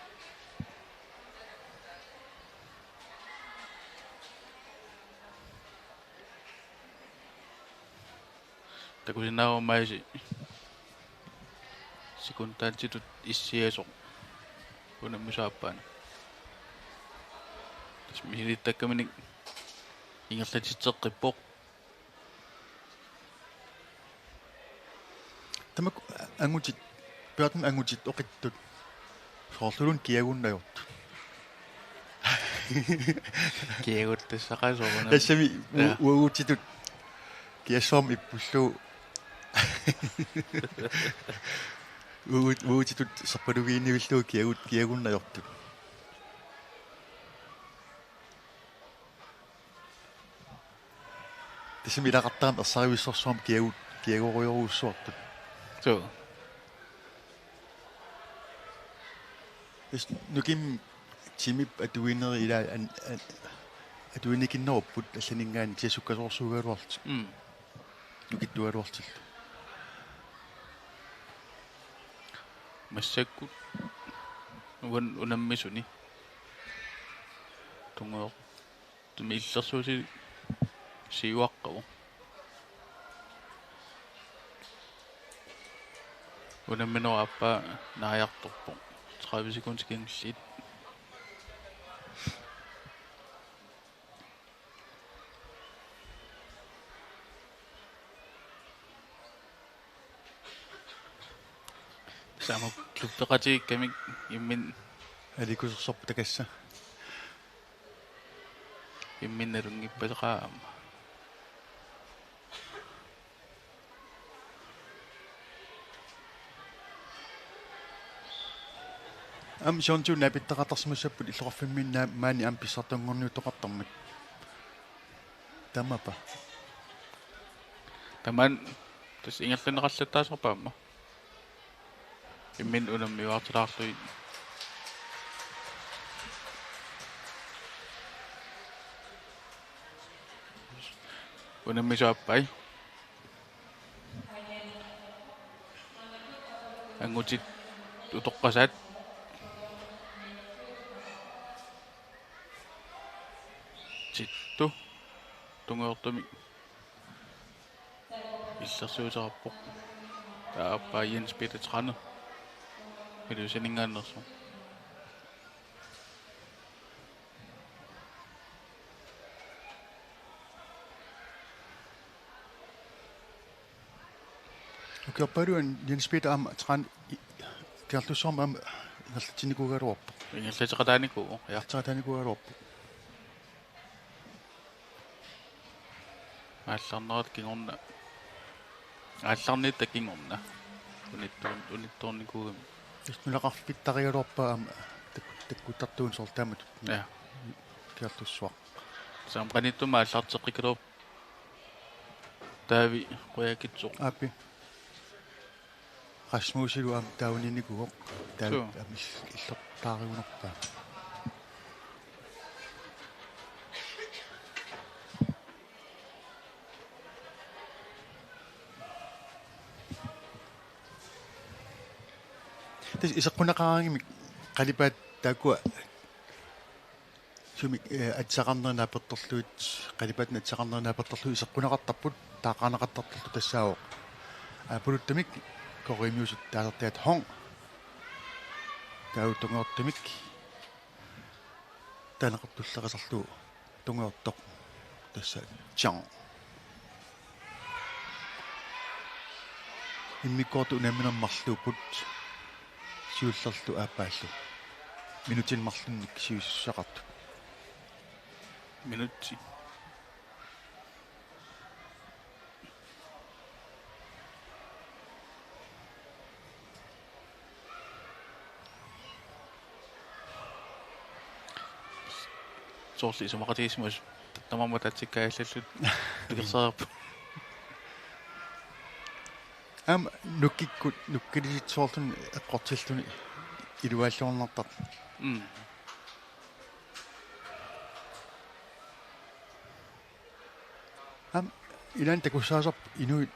Takusinnaavara maasi sekundaatitut issiasoq unammisut aappaanut. Tassa misilittakkaminik ingerlatitseqqippoq. Tamakku angutit, piaatun angutit oqittut. Soorluluunniit kiagunnajortut. Kiaguttassaqaaq soorunami. Tassami u-, ja, uagutsitut kiassuarmik ippullugu. Uagut-, uagutsitut serpalugiinnivillugu kiagut-, kiagunnajortut. Tassami ilaqartarami ersarivissorsuarmik kiagu-, kiagorujorujussuartut. Suu. Tassa nukim timip atuineri ila an-, an-, atuinikinnerupput allaninngaanniit kisianni sukkasoorsuugaluarlutik. Mm. Nukittugaluarlutillu. Massakkut uan unammisuni. Tunngor- Tumi illersuusi siuaqqavoq. Unamminerup aappaa naajartorpoq. Tredive sekundit kingulliit. Saama klubbeqatigiikkamik imminut. Aliikkusersorput takassa. Imminut nalunngippaseqaaq aamma. Aamma John June naapittaqartarsimassapput illoqarfimmiinnaat maani aamma pissartanngorniuttoqartarmat. Taamaappa. Taman tassa ingerlanneqarlattaasarpaamma. Imminut unammiuaartilaarlugit. Unammisut aappai. Angutit utoqqasaat. Tittu. Tungujortumik. Illersuuteqarpoq. Taava aappaa Jens Peter Tranø. Ilulissaninngaanneersoq. Ukiorpaaluit Jens Peter aamma Tranø i-, Kangerlussuarmi aamma ingerlatsinnikuugaluarpoq. Ingerlateqataanikuuvoq, ja. Ingerlateqataanikuugaluarpoq. Aallarnerata kingorna. Aallarnitta kingorna. Unittuun-, unittuunikuugami. Tassa nunaqarfittarigaluarpaa aamma tak-, takkuttartuuneq soorlu taamatut. Ja. Kangerlussuaq. Tassami qanittumi aallarteqqikkaluarpoq. Taavi Qujakitsoq. Aappi. Rasmusilu aamma taaguninikuuvoq. Taavi Suu. Aamma illortaarigunarpaa. Tassa iseqqunaqaraangamik qalipaatit taakkua sumik, eh, atisaqarnerit naapertorlugit, qalipaatit atisaqarnerit naapertorlugit iseqqunaqartarput, taaqqaannaqartartorlu tassaavoq. Aa, puluttumik koriimiusut taasartaat Hong. Taava tungujortumik taaneqartulleqisarlugu tungujortoq tassa Chang. Immikkoortut unammineq marluupput siullerlu aappaallu. Minutsit marlunnik sivisussuseqartut. Minutsi. Soorlu isumaqatigiissimasut tamarmik ataatsikkaajallaallutik pilersaarput. Aamma nukkikkut, nukkilisitsoorluni eqqortilluni iluaalluarnartartut. Mm. Aamma ilaanni takussaasarput inuit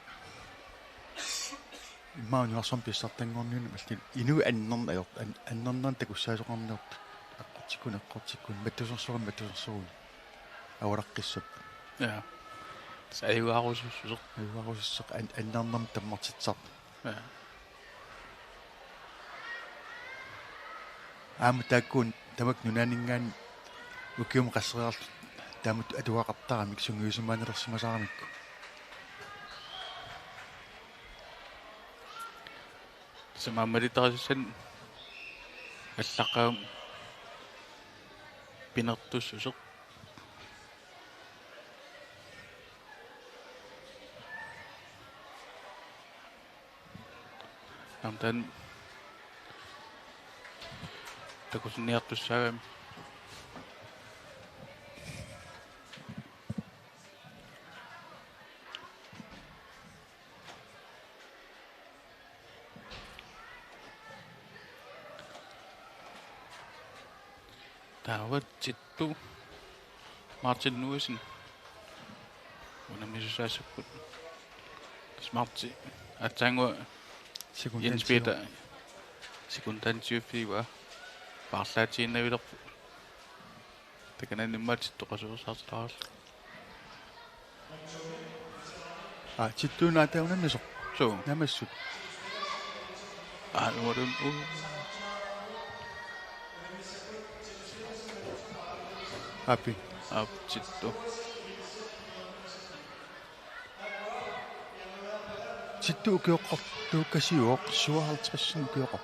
immaqa nunarsuarmi pissartanngorniunneq allat inuit annernat ajort-, an-, annernat takussaasoqarniartut eqqortikkunik, eqqortikkunik, mattusersoruni, mattusersoruni. Avalaqqissapput. Ja. Tassa ajugaarusussuseq. Ajugaarusussuseq an-, annernermut tammartitsisartoq. Ja. Aamma taakkuupput tamakku nunaanninngaanniit ukiumut qasseriarlutik taamatut atugaqartaramik sungiusimaannarsimasaramikku. Tassa maammalittarisussanik allaqqavoq pinertussuseq. Aamma taanna takusinniartussaagami. Taava Tittu Martin Nuisen. Unammisussaassappat. Smarti. Aatsaannguaq Sekundani Jens Peter. Sekundani tyve. Paarlaatiinnavilerpoq. Takanna immaqa Tittu qasuersaartilaarlugu. Aa, Tittuuna taava unammisoq. Suu. Namassuk. Aa, numalun. Uu. Aappi. Aap, Tittu. Tittu ukioqqartuukkasiuvoq, syvoghalvtreds ukioqqartoq.